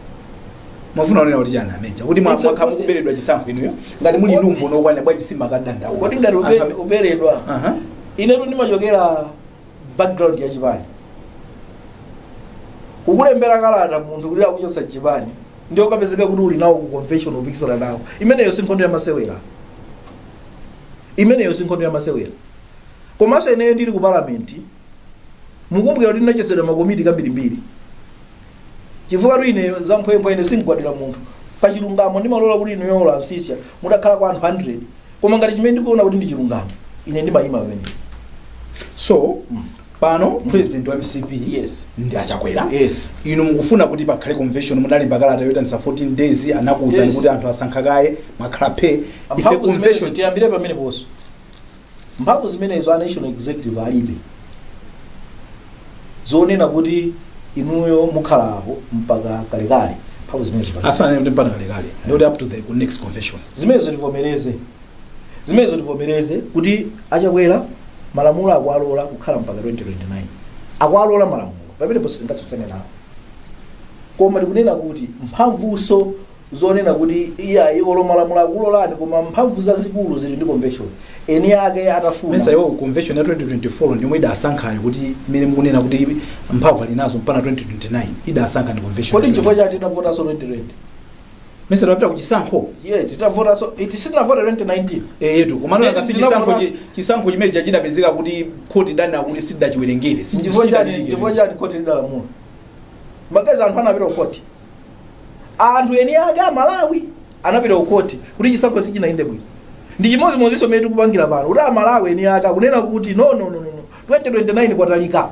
Mwafuna onena kuti chani, a Major, kuti It's a mwakha process. mukuberedwa chisankho inuyo? Ngati muli numbo nokwana, bwanji simakadandaula? Kodi ngati uberedwa? Aha. Inetu ndimachokera background ya chipani. Kukulembera kalata munthu kuti akuchosa chipani, ndiyo ukapezeka kuti uli nawo ku convention upikisana nawo, imeneyo si nkhondo yamasewera. Imeneyo si nkhondo yamasewera. Komanso ineyo ndili ku parliament, mukumbukira kuti ndinachotsedwa makomiti kambirimbiri, chifukwa tu ine zamphwemphwe, ine singwadira munthu pachilungamo. Ndimalola kuti inuyo amsisya mutakhala kwa anthu 100, koma ngati chimene ndikuona kuti ndi chilungamo, ine ndimayima pamenepo. So pano president wa MCP ndi aChakwera. Yes. Inu mukufuna kuti pakhale convention. Munalemba kalata yoyitanisa 14 days, anakuwuzani kuti anthu asankha kaye, mwakhala phe. Ife Mphamvu zimenezo, convention tiyambire pamene ponso, mphamvu zimenezo a national executive alibe, zonena kuti inuyo mukhalapo mpaka kalekale. Mphamvu zimenezo palibe. Asana kuti mpaka kalekale, ndikuti up to the next convention. Zimenezo tivomereze, zimenezo tivomereze kuti aChakwera malamulo akualola kukhala mpaka 2029, akualola malamulo, pamenepo sitingatsutsane nawo. Koma tikunena kuti mphamvuso zonena kuti iyayi, olo malamulo akulolani, koma mphamvu zazikulu zili ndi convention, eni ake atafuna. Mesa iwo convention ya 2024 ndimwe idasankhayo kuti imene mukunena kuti mphamvu ali nazo mpaka 2029, idasankha ndi convention? Kodi chifukwa chati tinavotanso 2020? Mesa tapita kuchisankho? Ye, titavotanso iti, sitinavote 2019? Eyetu, komano Ndi- nanga si tinavota- chisankho chimene chidapezeka kuti khoti dana kuti sidachiwerengere. Chifukwa chani? Chifukwa chani khoti lidalamula? Magazi anthu anapita ku khoti, anthu eni ake Amalawi anapita ku khoti kuti chisankho sichinayende bwino. Ndi chimodzimodzinso mmene tikupangira pano, kuti Amalawi eni ake akunena kuti no, no, no, no, no, 2029 kwatalika,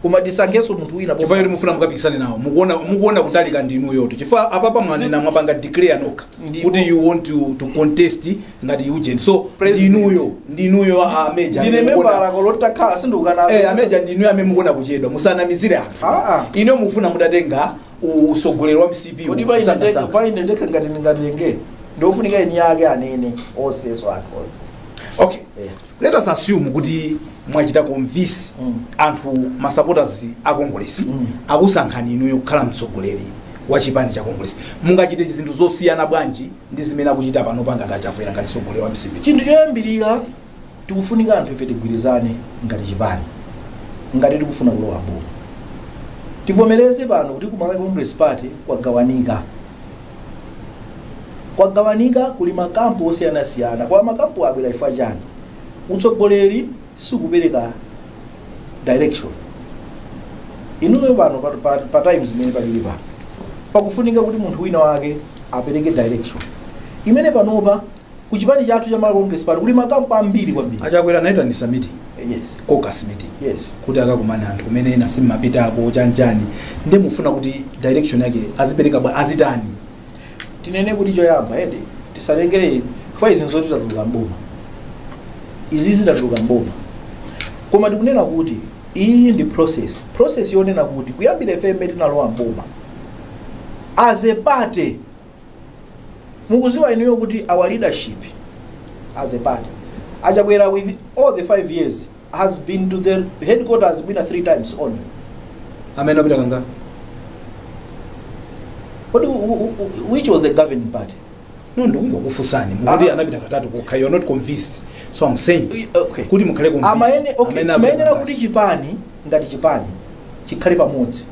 koma tisankhenso munthu wina. Chifukwa choti mufuna mukapikisane nawo, mukuona kutalika ndinuyoto, chifukwa apapa mwanena, mwapanga declare nokha kuti you want to contest ngati agent, so President. ndinuyo a Major Ndine amene mukuona- membala kolotakhala, sindikukanaso. A Major, ndinuyo amene mukuona kuchedwa, musanamizire anthu. Ah, ah. Ino mufuna mutatenga usogoleri wa MCP. Kodi paine ndekha ngati ndingatenge? Ndiofunika eni ake anene onseso, anthu onse. Okay. Yeah. Let us assume kuti mwachita convince anthu, ma supporters a Congress, akusankhani inuyo kukhala mtsogoleri wa chipani cha Congress. Mungachite zinthu zosiyana bwanji ndi zimene akuchita pano pangati aChakwera ngati mtsogoleri wa MCP? Chinthu choyambirira, tikufunika anthu ife tigwirizane ngati chipani, ngati tikufuna kulowa boma. Tivomereze pano kuti ku Malawi Congress Party kwagawanika, kwagawanika, kuli makampu osiyanasiyana. Kwa makampu abwera chifukwa chani? Utsogoleri sikupereka direction. Inuyo pano pa times imene palili pano, pakufunika kuti munthu wina wake apereke direction imene panopa ku chipani chathu cha Malawi Congress Party kuli makampu ambiri kwambiri. Achakwera anayitanisa meeting, caucus meeting, kuti akakumana anthu kumene ena simmapitako chanchani. Nde mufuna kuti direction yake azipereka bwa, azitani? Tinene kuti choyamba edi, tisalengere chifukwa izi nzoti tatuluka mboma, izi zitatuluka mboma. Koma tikunena kuti iyi ndi process yonena kuti kuyambira ife imene tinalowa mboma as a party, mukuziwa inuyo kuti our leadership as a party, Achakwera with all the 5 years has been to the headquarters mwina three times only. Amene apita kanga? Kodi which was the governing party? No, ndikungokufunsani. Mukuti Ah. anapita katatu kokha, you're not convinced, so I'm saying kuti mukhale convinced, Amaene, okay, amene apita chimayenera kangati? kuti chipani ngati chipani chikhale pamodzi,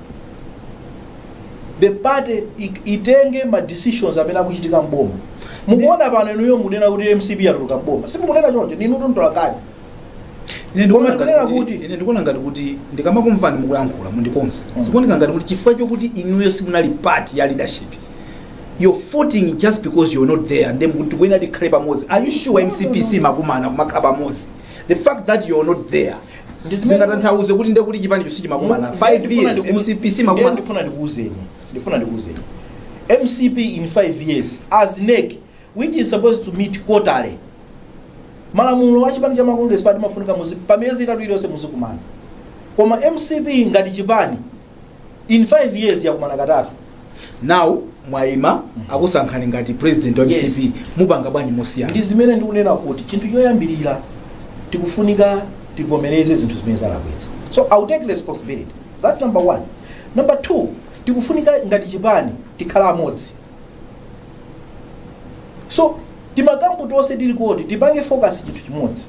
the party itenge ma decisions amene akuchitika mboma. Mukuona pano inuyo munena kuti MCP yatuluka mboma, simukunena choncho ninu tontolakani. Ine ndikuona Koma ngati tikunena ine ndikuona ngati kuti ndikamakumvani mukuyankhula, mundikonze, zikuoneka ngati kuti chifukwa chokuti inuyo simunali part ya leadership, you're fighting just because you're not there. Nde mukuti tikuyenera tikhale pamodzi. Are you sure MCP simakumana kumakhala pamodzi? The fact that you're not there Ndi zimene- zingatanthauze kuti nde kuti chipanicho sichimakumana 5 years MCP simakumana? Ndifuna ndikuuzeni, MCP in 5 years as NEC, which is supposed to meet quarterly, malamulo a chipani cha ma Congress Party mafunika pa miyezi 3 iliyonse muzikumana, koma MCP ngati chipani in 5 years yakumana katatu. Now mwayima, akusankhani ngati president wa MCP, mupanga bwanji mosiyana? Ndi zimene ndikunena kuti chinthu choyambirira, tikufunika tivomereze zinthu zimene zalakwitsa. So I will take responsibility, that's number one. Number two, Tikufunika ngati chipani tikhala amodzi. So timacamp tonse tili koti tipange focus chinthu chimodzi.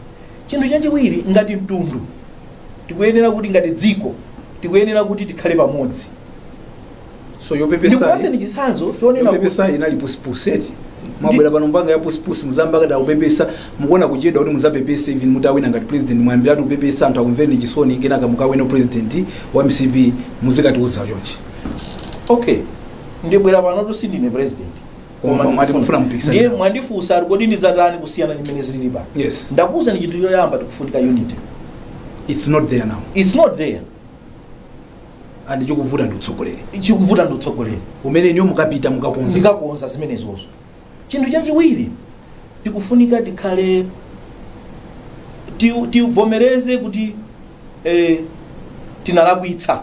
Chinthu chachiwiri, ngati mtundu tikuyenera kuti, ngati dziko tikuyenera kuti tikhale pamodzi. So yopepesa Ndikupatseni chitsanzo chonena kuti yopepesa inali pusipusi eti? Mwabwera pano mpanga ya pusipusi, muzamba kada kupepesa, mukuona kuchedwa kuti muzapepese even mutawina ngati president. Mwayambiratu kupepesa, anthu akumvereni chisoni, kenaka mukawina president wa MCP muzikatiuza chonchi. Okay, ndibwera pano sindine president. Koma mwati mufuna mupikisane Ndiye nawo. mwandifunsa ali kodi ndidzatani kusiyana ndi mmene zilili pano. Yes. Ndakuwuzani, chinthu choyamba tikufunika unity. It's not there now. It's not there. And chikuvuta ndi utsogoleri. Chikuvuta ndi utsogoleri. Umene niyo mukapita mukakonza. Ndikakonza zimenezozo. Chinthu chachiwiri, tikufunika tikhale tivomereze kuti tinalakwitsa.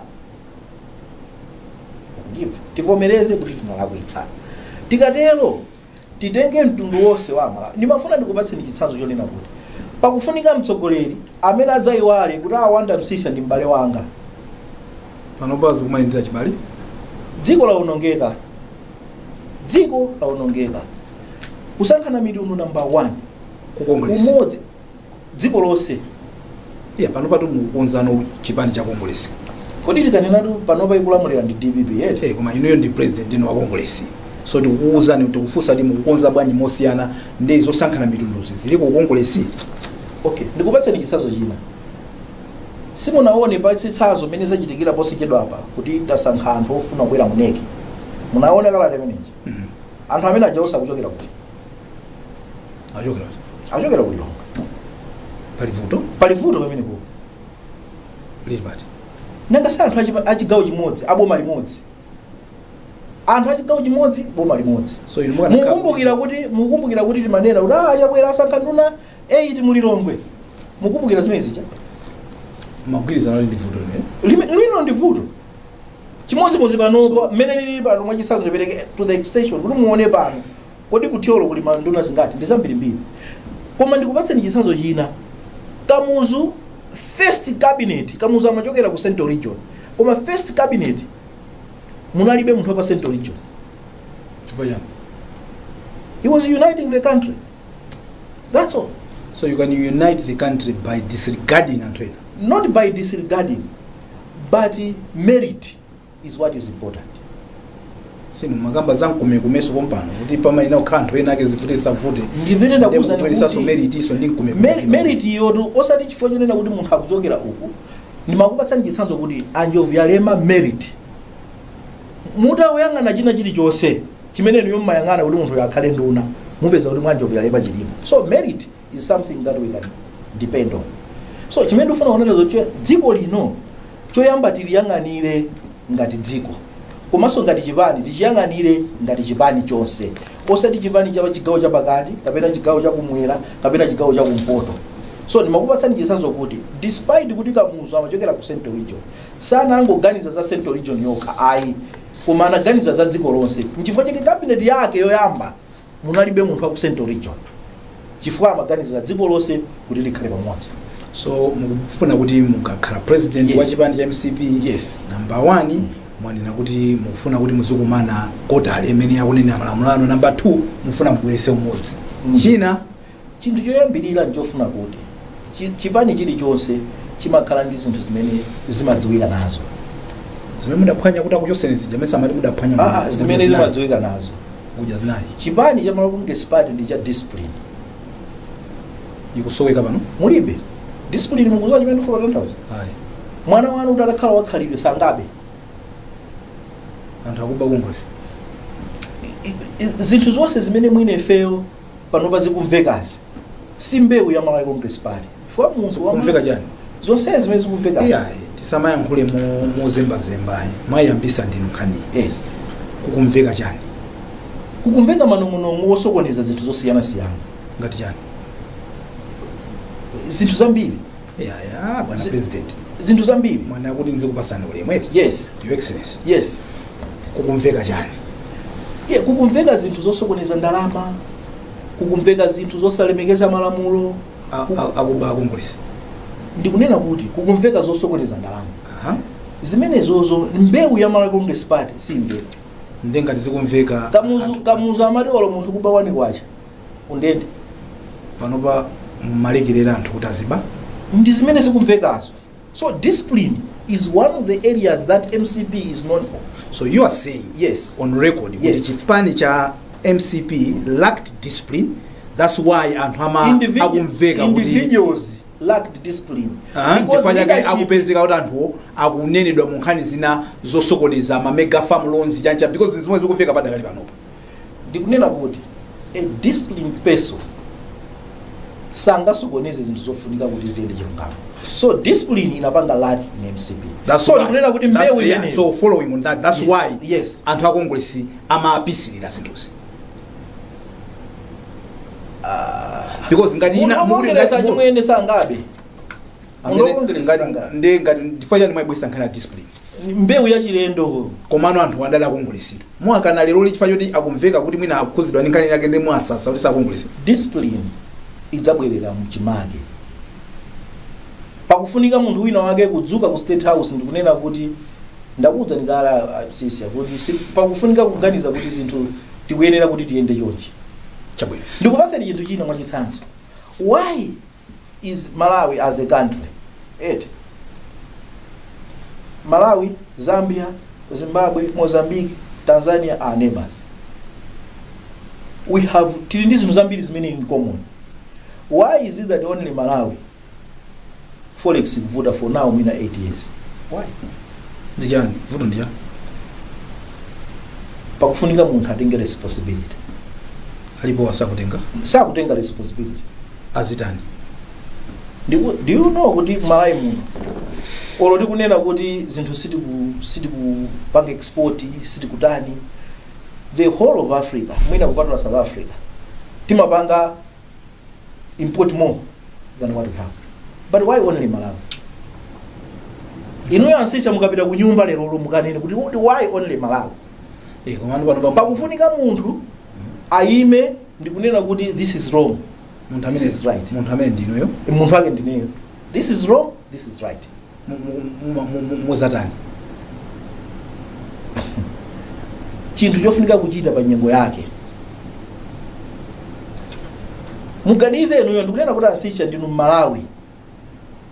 Ndibva, tivomereze kuti tinalakwitsa. Tikatero titenge mtundu wonse wa Amalawi. Ndimafuna ndikupatseni chitsanzo chonena kuti pakufunika mtsogoleri amene adzayiwale kuti awanda Msisa ndi m'bale wanga. Panopa zikumayendera chibale. Dziko lawonongeka, dziko lawonongeka. Kusankhana mitundu number one. Ku Congress? Umodzi dziko lonse. Yeah, panopa mukukonzano chipani cha Congress. Kodi tikanenatu panopa ikulamulira ndi DPP yeti? Eh, koma inuyo ndi president ino wa Congress, so tikukuwuzani, tikufunsa kuti mukukonza bwanji mosiyana ndi zosankhana mitunduzi zili ku Congress? Okay, ndikupatseni chitsanzo china. Simunaone pa chitsanzo mmene zachitikira posachedwa apa kuti tasankha anthu ofuna kubwera mu NEC? Munaona kalata imeneyi? Anthu amene aja osakuchokera kuti? Achokera? Achokera ku Lilongwe. Pali vuto? Pali vuto pamenepo. Lili pati? Nanga si anthu achigawo chimodzi, aboma limodzi? Anthu achigawo chimodzi, boma limodzi. So inu mukanakhala Mukumbukira kuti timanena kuti Chakwera asankha nduna 8 mu Lilongwe? Mukumbukira zimene zija? Magwirizano ali ndi vuto limene. Lino ndi vuto chimodzimodzi panopo mmene lili pano. Mwachitsanzo ndipereke to the extension kuti muone pano, kodi kuthyolo kuli manduna zingati? Ndi zambirimbiri. Koma ndikupatseni chitsanzo china. Kamuzu, first cabinet, Kamuzu amachokera ku Central Region, koma first cabinet munalibe munthu wa pa Central Region. Chifukwa chani? He was uniting the country, that's all. So you can unite the country by disregarding anthu ena? Not by disregarding, but merit is what is important. Sinu makamba za mkumekumeso pompano kuti pamayina kukhala anthu ena ake, zivute zisavute. Ndimene ndakuwuzani Ndimubweresanso kuti merit iso ndi mkumekume. Merit yotu osati chifukwa chonena kuti munthu akuchokera uku. Ndimakupatsani chitsanzo kuti a Njobvuyalema, merit, mutawuyang'ana china chilichonse chimene niyo mmayang'ana kuti munthu akhale nduna, mupeza kuti mwa Njobvuyalema chilipo. So merit is something that we can depend on. So chimene ndikufuna kunena zoche, dziko lino choyamba tiliyang'anire ngati dziko, komanso ngati chipani tichiyang'anire ngati chipani chonse, osati chipani cha chigawo chapakati kapena chigawo chakumwera kapena chigawo chakumpoto. So ndimakupatsani chitsanzo kuti despite kuti Kamuzu amachokera ku Central Region, sanangoganiza za Central Region yokha ayi, koma anaganiza za dziko lonse. Nchifukwa chake cabinet yake yoyamba munalibe munthu wa ku Central Region, chifukwa amaganiza dziko lonse kuti likhale pamodzi. So mukufuna kuti mukakhala president Yes. wa chipani cha MCP, Yes. number one mwanena kuti mukufuna kuti muzikumana quarterly imene yakunena malamulo anu. Number two, mufuna mubwerese umodzi. China? Chinthu choyambirira nchofuna kuti chipani chilichonse chimakhala ndi zinthu zimene zimadziwika nazo. Zimene mudaphwanya kuti akuchoseni zija, mese amati mudaphwanya? Zimene zimadziwika nazo. Kudya zinayi. Chipani cha Malawi Congress Party ndi cha discipline. Ikusoweka pano. Mulibe discipline. Mukudziwa chimene ndifuna kutanthauza? Ayi. Mwana wanu kuti atakhala wakhalidwe sangabe. Anthu akuba Congress? Zinthu zonse zimene mwine ifeyo panopa zikumvekazi si mbewu ya Malawi Congress Party, chifukwa munthu Kumveka chani? Zonse zimene zikumvekazi. Iyayi, tisamayankhule mozembazembayi, mwayambisa ndinu nkhani. Yes. Kukumveka chani? Kukumveka manong'onong'o osokoneza zinthu zosiyanasiyana. Ngati chani? Zinthu zambiri. Iyaya, bwana president. Zinthu zambiri. Mwana kuti ndizikupasani ulemu eti? Yes. Your Excellency. Yes. Kukumveka chani? Yeah, kukumveka zinthu zosokoneza ndalama, kukumveka zinthu zosalemekeza malamulo. Akuba Congress? Ndikunena kuti kukumveka zosokoneza ndalama. Aha. Zimenezozo mbewu ya Malawi Congress Party simveka. Ndengati zikumveka. Kamuzu, Kamuzu amati olo munthu kuba 1 kwacha undende. Panopa mmalekerera anthu kuti aziba. Ndi zimene zikumvekazo. So discipline is one of the areas that MCP is known for. So you are saying Yes. on record kuti chipani cha MCP lacked discipline, that's why anthu ama akumveka kuti Individuals lacked discipline. Ah, Because chifukwa chake leadership- akupezeka kuti anthuwo akunenedwa mu nkhani zina zosokoneza ma mega farm loans chancha, because zimwe zikumveka padakali panopo. Ndikunena kuti a disciplined person sangasokoneze zinthu zofunika kuti ziyende chilungamo. So discipline inapanga lack in MCP. That's So why. ndikunena kuti mbewu imeneyo. So following on that, that's why anthu a Congress amapisirira zinthuzi, because ngati ina Munthu muli wa Congress ngati achimwene sangabe. Munthu wa Congress ngati sangabe. Ndi ngati ndifanya chani mwayibwesa nkhani ya discipline? Mbewu ya chilendo. Komano anthu andali a Congress mwakana lero chifukwa choti akumveka kuti mwina akukhuzidwa ndi nkhani yake, ndi mwatsasa kuti sa Congress. Discipline idzabwerera mchimake. Pakufunika munthu wina wake kudzuka ku State House ndikunena kuti ndakuwuza ndikala sisi kuti pakufunika kuganiza kuti zinthu tikuyenera kuti tiyende chonchi. Chabwino. Ndikupatseni chinthu china mwachitsanzo. Why is Malawi as a country, it Malawi, Zambia, Zimbabwe, Mozambique, Tanzania are neighbors. We have, tili ndi zinthu zambiri zimene in common. Why is it that only Malawi forex kuvuta for now mwina 8 years? Why? Ndichani vuto? Ndichani? Pakufunika munthu atenge responsibility. Alipo wasakutenga? Sakutenga responsibility. Azitani? Do you know kuti Malawi muno, olo tikunena kuti zinthu sitikupanga export, sitikutani, the whole of Africa, mwina kupatula South Africa, timapanga import more than what we have? But why only Malawi? Inuyo ansisa mukapita ku nyumba lero mukanene kuti why only Malawi? Eh, komano pano Pakufunika munthu ayime ndikunena kuti this is wrong. Munthu amene This is right. Munthu amene ndinuyo? Munthu ake ndineyo. This is wrong, this is right. Muzatani? Chinthu chofunika kuchita pa nyengo yake. Muganize inuyo. Ndikunena kuti ansicha ndinu Mmalawi.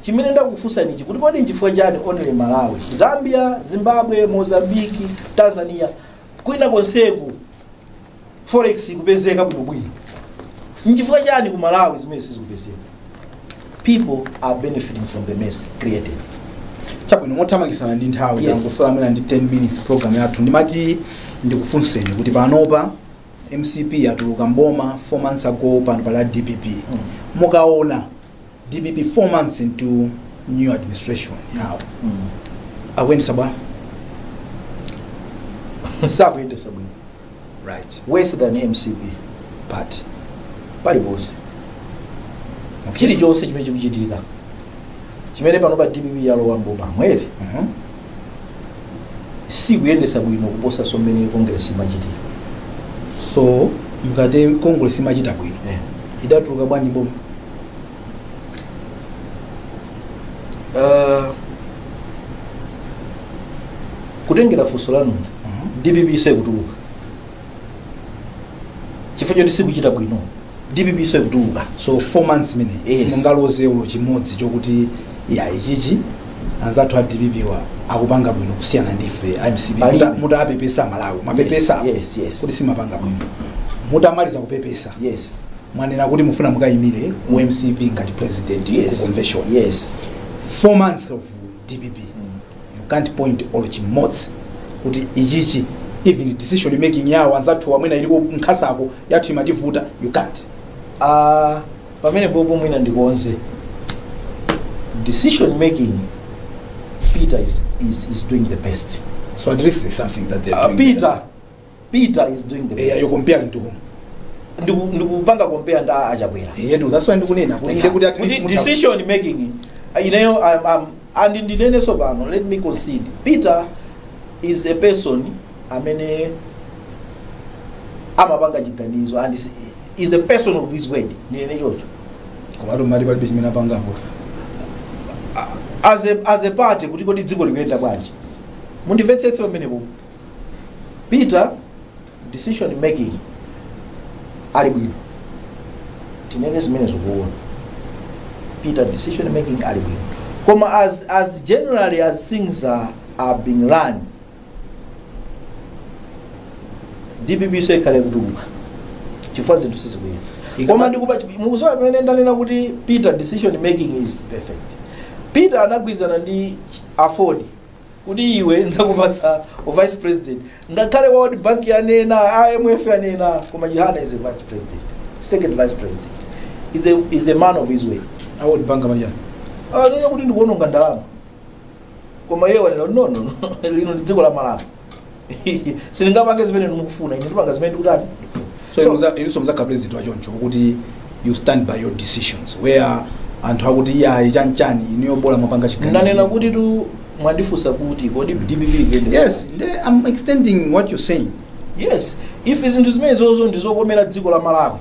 Chimene ndakufunsanichi kuti kodi nchifukwa chani only Malawi? Zambia, Zimbabwe, Mozambiki, Tanzania, kwina konseku forex ikupezeka bwinobwino. Nchifukwa chani ku Malawi zimene sizikupezeka? People are benefiting from the mess created. Chabwino, mothamangitsana ndi nthawi, tangosala mwina ndi 10 minutes program yathu, ndimati ndikufunseni kuti panopa MCP yatuluka mboma 4 months ago, pano pali a DPP. Mukaona DPP 4 months into new administration yawo, akuyendesa bwa? Sakuyendesa bwino. Worse than MCP. Party. Paliponse. Chilichonse chimene chikuchitika, chimene pano pa DPP yalowa mboma mwete, sikuyendesa bwino kuposa so mmene Congress imachitira. So mukati Congress imachita bwino, idatuluka bwanji mboma? Kutengera funso lanuli, DPP sikutuluka chifukwa choti sikuchita bwino. DPP sikutuluka. So 4 months imeneyi, Yes. simungaloze ulo chimodzi chokuti ya ichichi anzathu a DPP wa akupanga bwino kusiyana ndife MCP? Palibe. Mutapepesa Malawi, mwapepesa Yes. kuti simapanga bwino. Mutamaliza kupepesa, mwanena kuti mufuna mukayimire ku MCP ngati president ku convention. 4 months of DPP, you can't point olo chimodzi kuti ichichi, even decision making yawo anzathu wamwena iliko nkhasako, yathu imativuta? You can't? Pamene popo mwina ndikonze. Decision making, Peter is doing the best. So at least there's something that they're doing. Peter is doing the best. Yeah, you're comparing to whom? Ndikupanga compare nda aChakwera. Yeah, no, that's why ndikunena kuti inde kuti at least Kuti decision making ineyo and ndinenenso pano, let me concede, Peter is a person amene amapanga chiganizo and is a person of his word, ndinene chocho. Komatu mali palibe chimene apangapo. As a party, kuti kodi dziko likuyenda bwanji? Mundimvetsetse pamenepo. Peter, decision making ali bwino, tinene zimene zikuona. Peter, decision making ali bwino, koma as generally as things are being run, DPP so ikhale kutuluka chifukwa zinthu sizikuyenda. Koma ndikupa mukuzowa pamene ndanena kuti Peter decision making is perfect. Peter anagwirizana ndi AFORD kuti iwe ndzakupatsa vice president, ngakhale World Bank yanena, IMF yanena, koma Chihana is a vice president, second vice president, is a man of his way. A World Bank amachani? Anena kuti ndikuononga ndalama, koma iye wanena, "No, no, no, lino ndi dziko la Malawi, sindingapange zimene ndimukufuna ine, ndipanga zimene ndikutani." So inunso muzakhala president wachoncho, kuti you stand by your decisions, where anthu akuti iyayi, chanchani, inuyo bola mwapanga chiganizo? Ndanena kuti tu mwandifunsa kuti kodi DPP ikuyendesa. Yes, I'm extending what you're saying. Yes, if zinthu zimene zozo ndizokomera dziko la Malawi,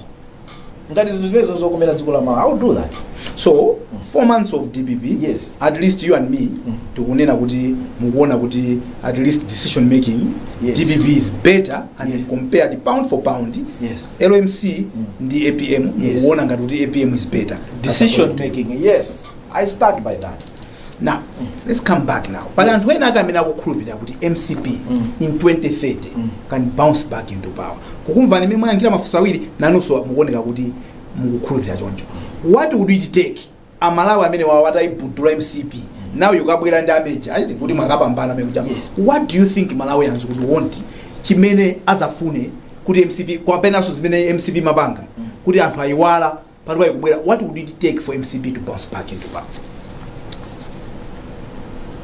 ngati zinthu zimene zokomera dziko la Malawi, I will do that. So 4 months of DPP, Yes. at least you and me tikunena kuti mukuona kuti at least decision making, DPP is better, and if compared pound for pound, LMC ndi APM, mukuona ngati kuti APM is better. Decision making, yes, I start by that. Now let's come back now. Pali anthu ena ake amene akukhulupirira kuti MCP in 2030 can bounce back into power. Kukumvani imene mwayankhira mafunso awiri, nanunso mukuoneka kuti mukukhulupirira choncho. What would it take Amalawi amene wawo atayibudula MCP, now yukabwera ndi a Major aiti kuti mwakapambana mekuja? Yes. What do you think Malawians would want, chimene azafune kuti MCP, kwapenanso zimene MCP mapanga kuti anthu ayiwala palipo ikubwera? What would it take for MCP to bounce back into power?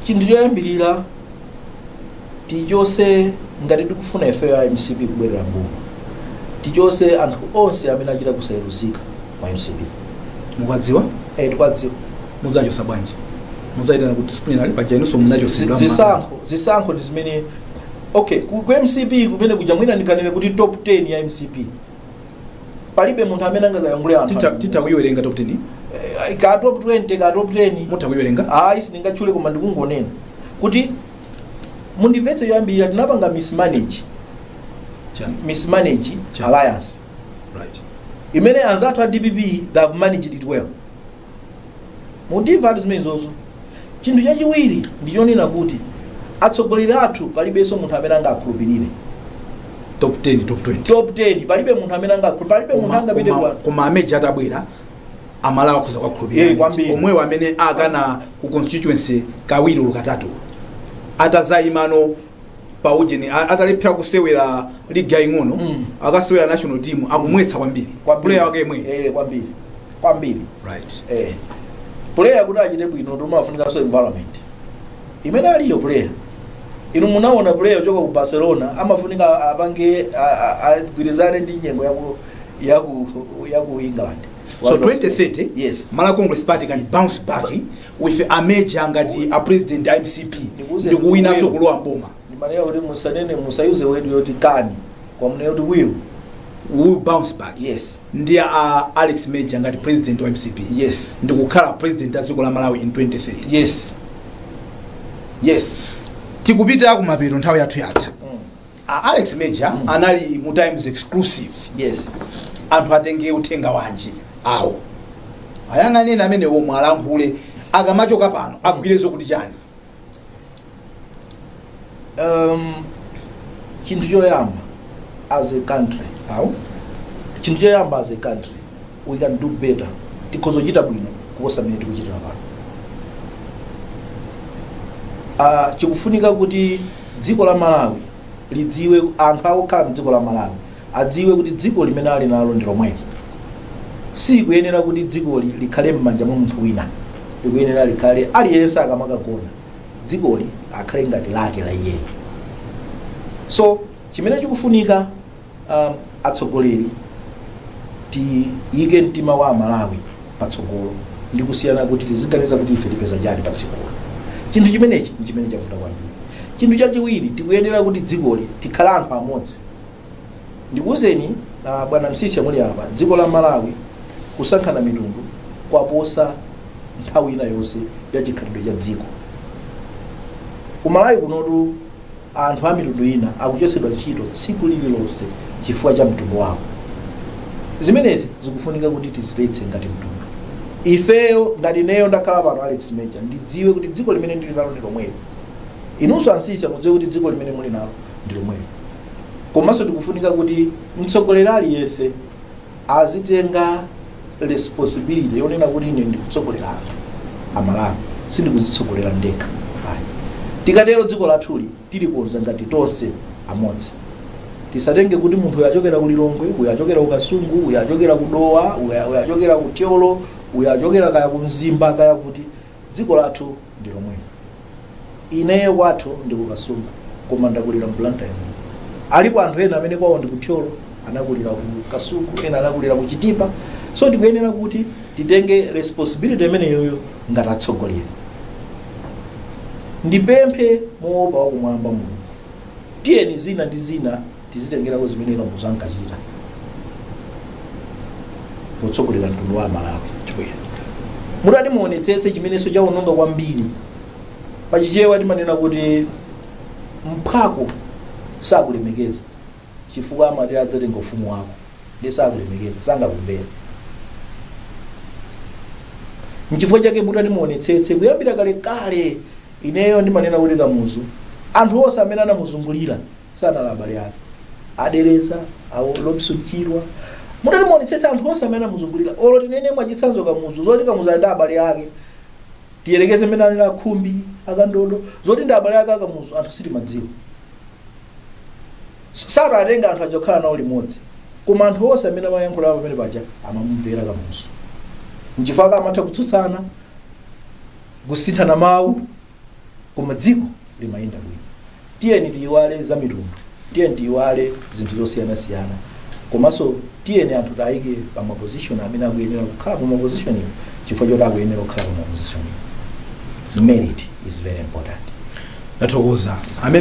Chinthu choyambirira, tichose, ngati tikufuna ifeyo a MCP kubwerera mboma, tichose anthu onse amene achita kusayeruzika mwa MCP. Mukadziwa? Eh, tikwadziwa. Muzachosa bwanji? Muzayitana ku disciplinary paja inunso munachosedwa? Zisankho ndi zimene, okay, ku MCP kumene kuja, mwina ndikanene kuti top 10 ya MCP palibe munthu amene angakayankhule anthu. Titha kuyiwerenga top 10? Eh, ka top 20, ka top 10. Mutha kuyiwerenga? Ayi, sindingatchule, koma ndikungonena kuti mundimvetse. Yoyambirira, tinapanga mismanage. Chani? Mismanage Chani? alliance imene anzathu a DPP, they have managed it well. Mundimva ati zimenezozo. Chinthu chachiwiri ndichonena kuti atsogoleri athu palibenso munthu amene angakhulupirire. Top 10, top 20? Top 10 palibe munthu amene angakhulupirire, palibe munthu angapite kwa Koma a Major atabwera, Amalawi akhoza kuwakhulupirira. Eh, kwambiri. Omwewo amene akana ku constituency kawiri olo katatu, atazayimano pa ujeni, atalephera kusewera ligi yaying'ono, akasewera national team, akumwetsa kwambiri. Kwambiri. Player wake yemwe. Eh, kwambiri, kwambiri. Eh, player kuti achite bwino tumafunikanso environment imene aliyo player. Inu munaona player ochoka ku Barcelona amafunika apange agwirizane ndi nyengo yaku England. So 2030, Yes. Malawi Congress Party can bounce back with a Major ngati a president a MCP Ndikuuze, ndikuwinanso ndikuwina. kulowa mboma? Ndimanena kuti musanene, musayuze word yoti can, kwamunena kuti will. Will bounce back? Yes. Ndi a Alex Major ngati president wa MCP? Yes. Ndikukhala president a dziko la Malawi in 2030? Yes. Tikupita kumapeto, nthawi yathu yatha. A Alex Major anali mu Times Exclusive. Anthu atenge uthenga wanji awo ayang'aneni amene omwe alankhule akamachoka pano, agwirezo kuti chani? Chinthu choyamba, as a country, awo chinthu choyamba, as a country we can do better. Tikhoza kuchita bwino kuposa mmene tikuchitira pano. Chikufunika kuti dziko la Malawi lidziwe, anthu akukhala mdziko la Malawi adziwe kuti dziko limene ali nalo ndi lomweli. Sikuyenera kuti dzikoli likhale m'manja mwa munthu wina, likuyenera likhale aliyense akamakagona dzikoli akhale ngati lake la iyeyo. So chimene chikufunika, atsogoleri tiyike mtima wa Amalawi patsogolo ndi kusiyana kuti tiziganiza kuti ife tipeza chani pa dzikolo. Chinthu chimenechi ndi chimene chavuta kwambiri. Chinthu chachiwiri, tikuyenera kuti dzikoli tikhale anthu amodzi. Ndikuwuzeni, bwana Msisha, muli apa, dziko la Malawi kusankhana mitundu kwaposa nthawi ina yonse ya chikhalidwe cha dziko. Kumalawi kunotu anthu a mitundu ina akuchotsedwa ntchito tsiku lililonse chifukwa cha mtundu wawo. Zimenezi zikufunika kuti tiziletse ngati mtundu. Ifeyo, ngati ineyo ndakhala pano Alex Major, ndidziwe kuti dziko limene ndili nalo ndi lomwelo. Inunso ansisa mudziwe kuti dziko limene muli nalo ndi lomwelo. Komanso tikufunika kuti mtsogoleri aliyense azitenga responsibility yonena kuti ine ndikutsogolera anthu Amalawi, sindikudzitsogolera ndekha ayi. Tikatero dziko lathuli tilikonza ngati tonse amodzi. Tisatenge kuti munthu uyu achokera ku Lilongwe, uyu achokera ku Kasungu, uyu achokera ku Dowa, uyu achokera ku Thyolo, uyu achokera kaya ku Mzimba, kaya kuti. Dziko lathu ndi lomwelo. Ineyo kwathu ndi ku Kasungu, koma ndakulira mu Blantyre muno. Alipo anthu ena amene kwawo ndi ku Thyolo, anakulira ku Kasungu, ena anakulira ku Chitipa. So tikuyenera kuti titenge responsibility imeneyoyo ngati atsogoleri. Ndipemphe moopa wakumwamba Mulungu, tiyeni zina ndi zina tizitengerako zimene Kamuzu ankachita potsogolera mtundu wa Amalawi. Mutati muonetsetse chimenenso chaononga kwambiri, pachichewa timanena kuti mphwako sakulemekeza chifukwa amati adzatenga ufumu wako, ndiye sakulemekeza, sangakumvera. Nchifukwa chake mutati muonetsetse kuyambira kalekale, ineyo ndimanena kuti Kamuzu, anthu onse amene anamuzungulira sanali abale ake, adereza awo Robinson Chirwa. Mutati muonetsetse anthu onse amene anamuzungulira, olo tinene mwachitsanzo Kamuzu, zoti Kamuzu ali ndi abale ake, tiyerekeze mmene anali akhumbi akandodo, zoti ndi abale ake akamuzu anthu sitimadziwa, satatenga anthu aja kukhala nawo limodzi. Koma anthu onse amene amayankhula pamene paja amamumvera Kamuzu, nchifukwa amatha kutsutsana, kusinthana mawu, koma dziko limayenda bwino. Tiyeni tiyiwale za mitundu, tiyeni tiyiwale zinthu zosiyanasiyana, komanso tiyeni anthu tayike pa maposition amene akuyenera kukhala pa maposition iwo chifukwa choti akuyenera kukhala pa maposition iwo. Merit is very important. Ndathokoza amene.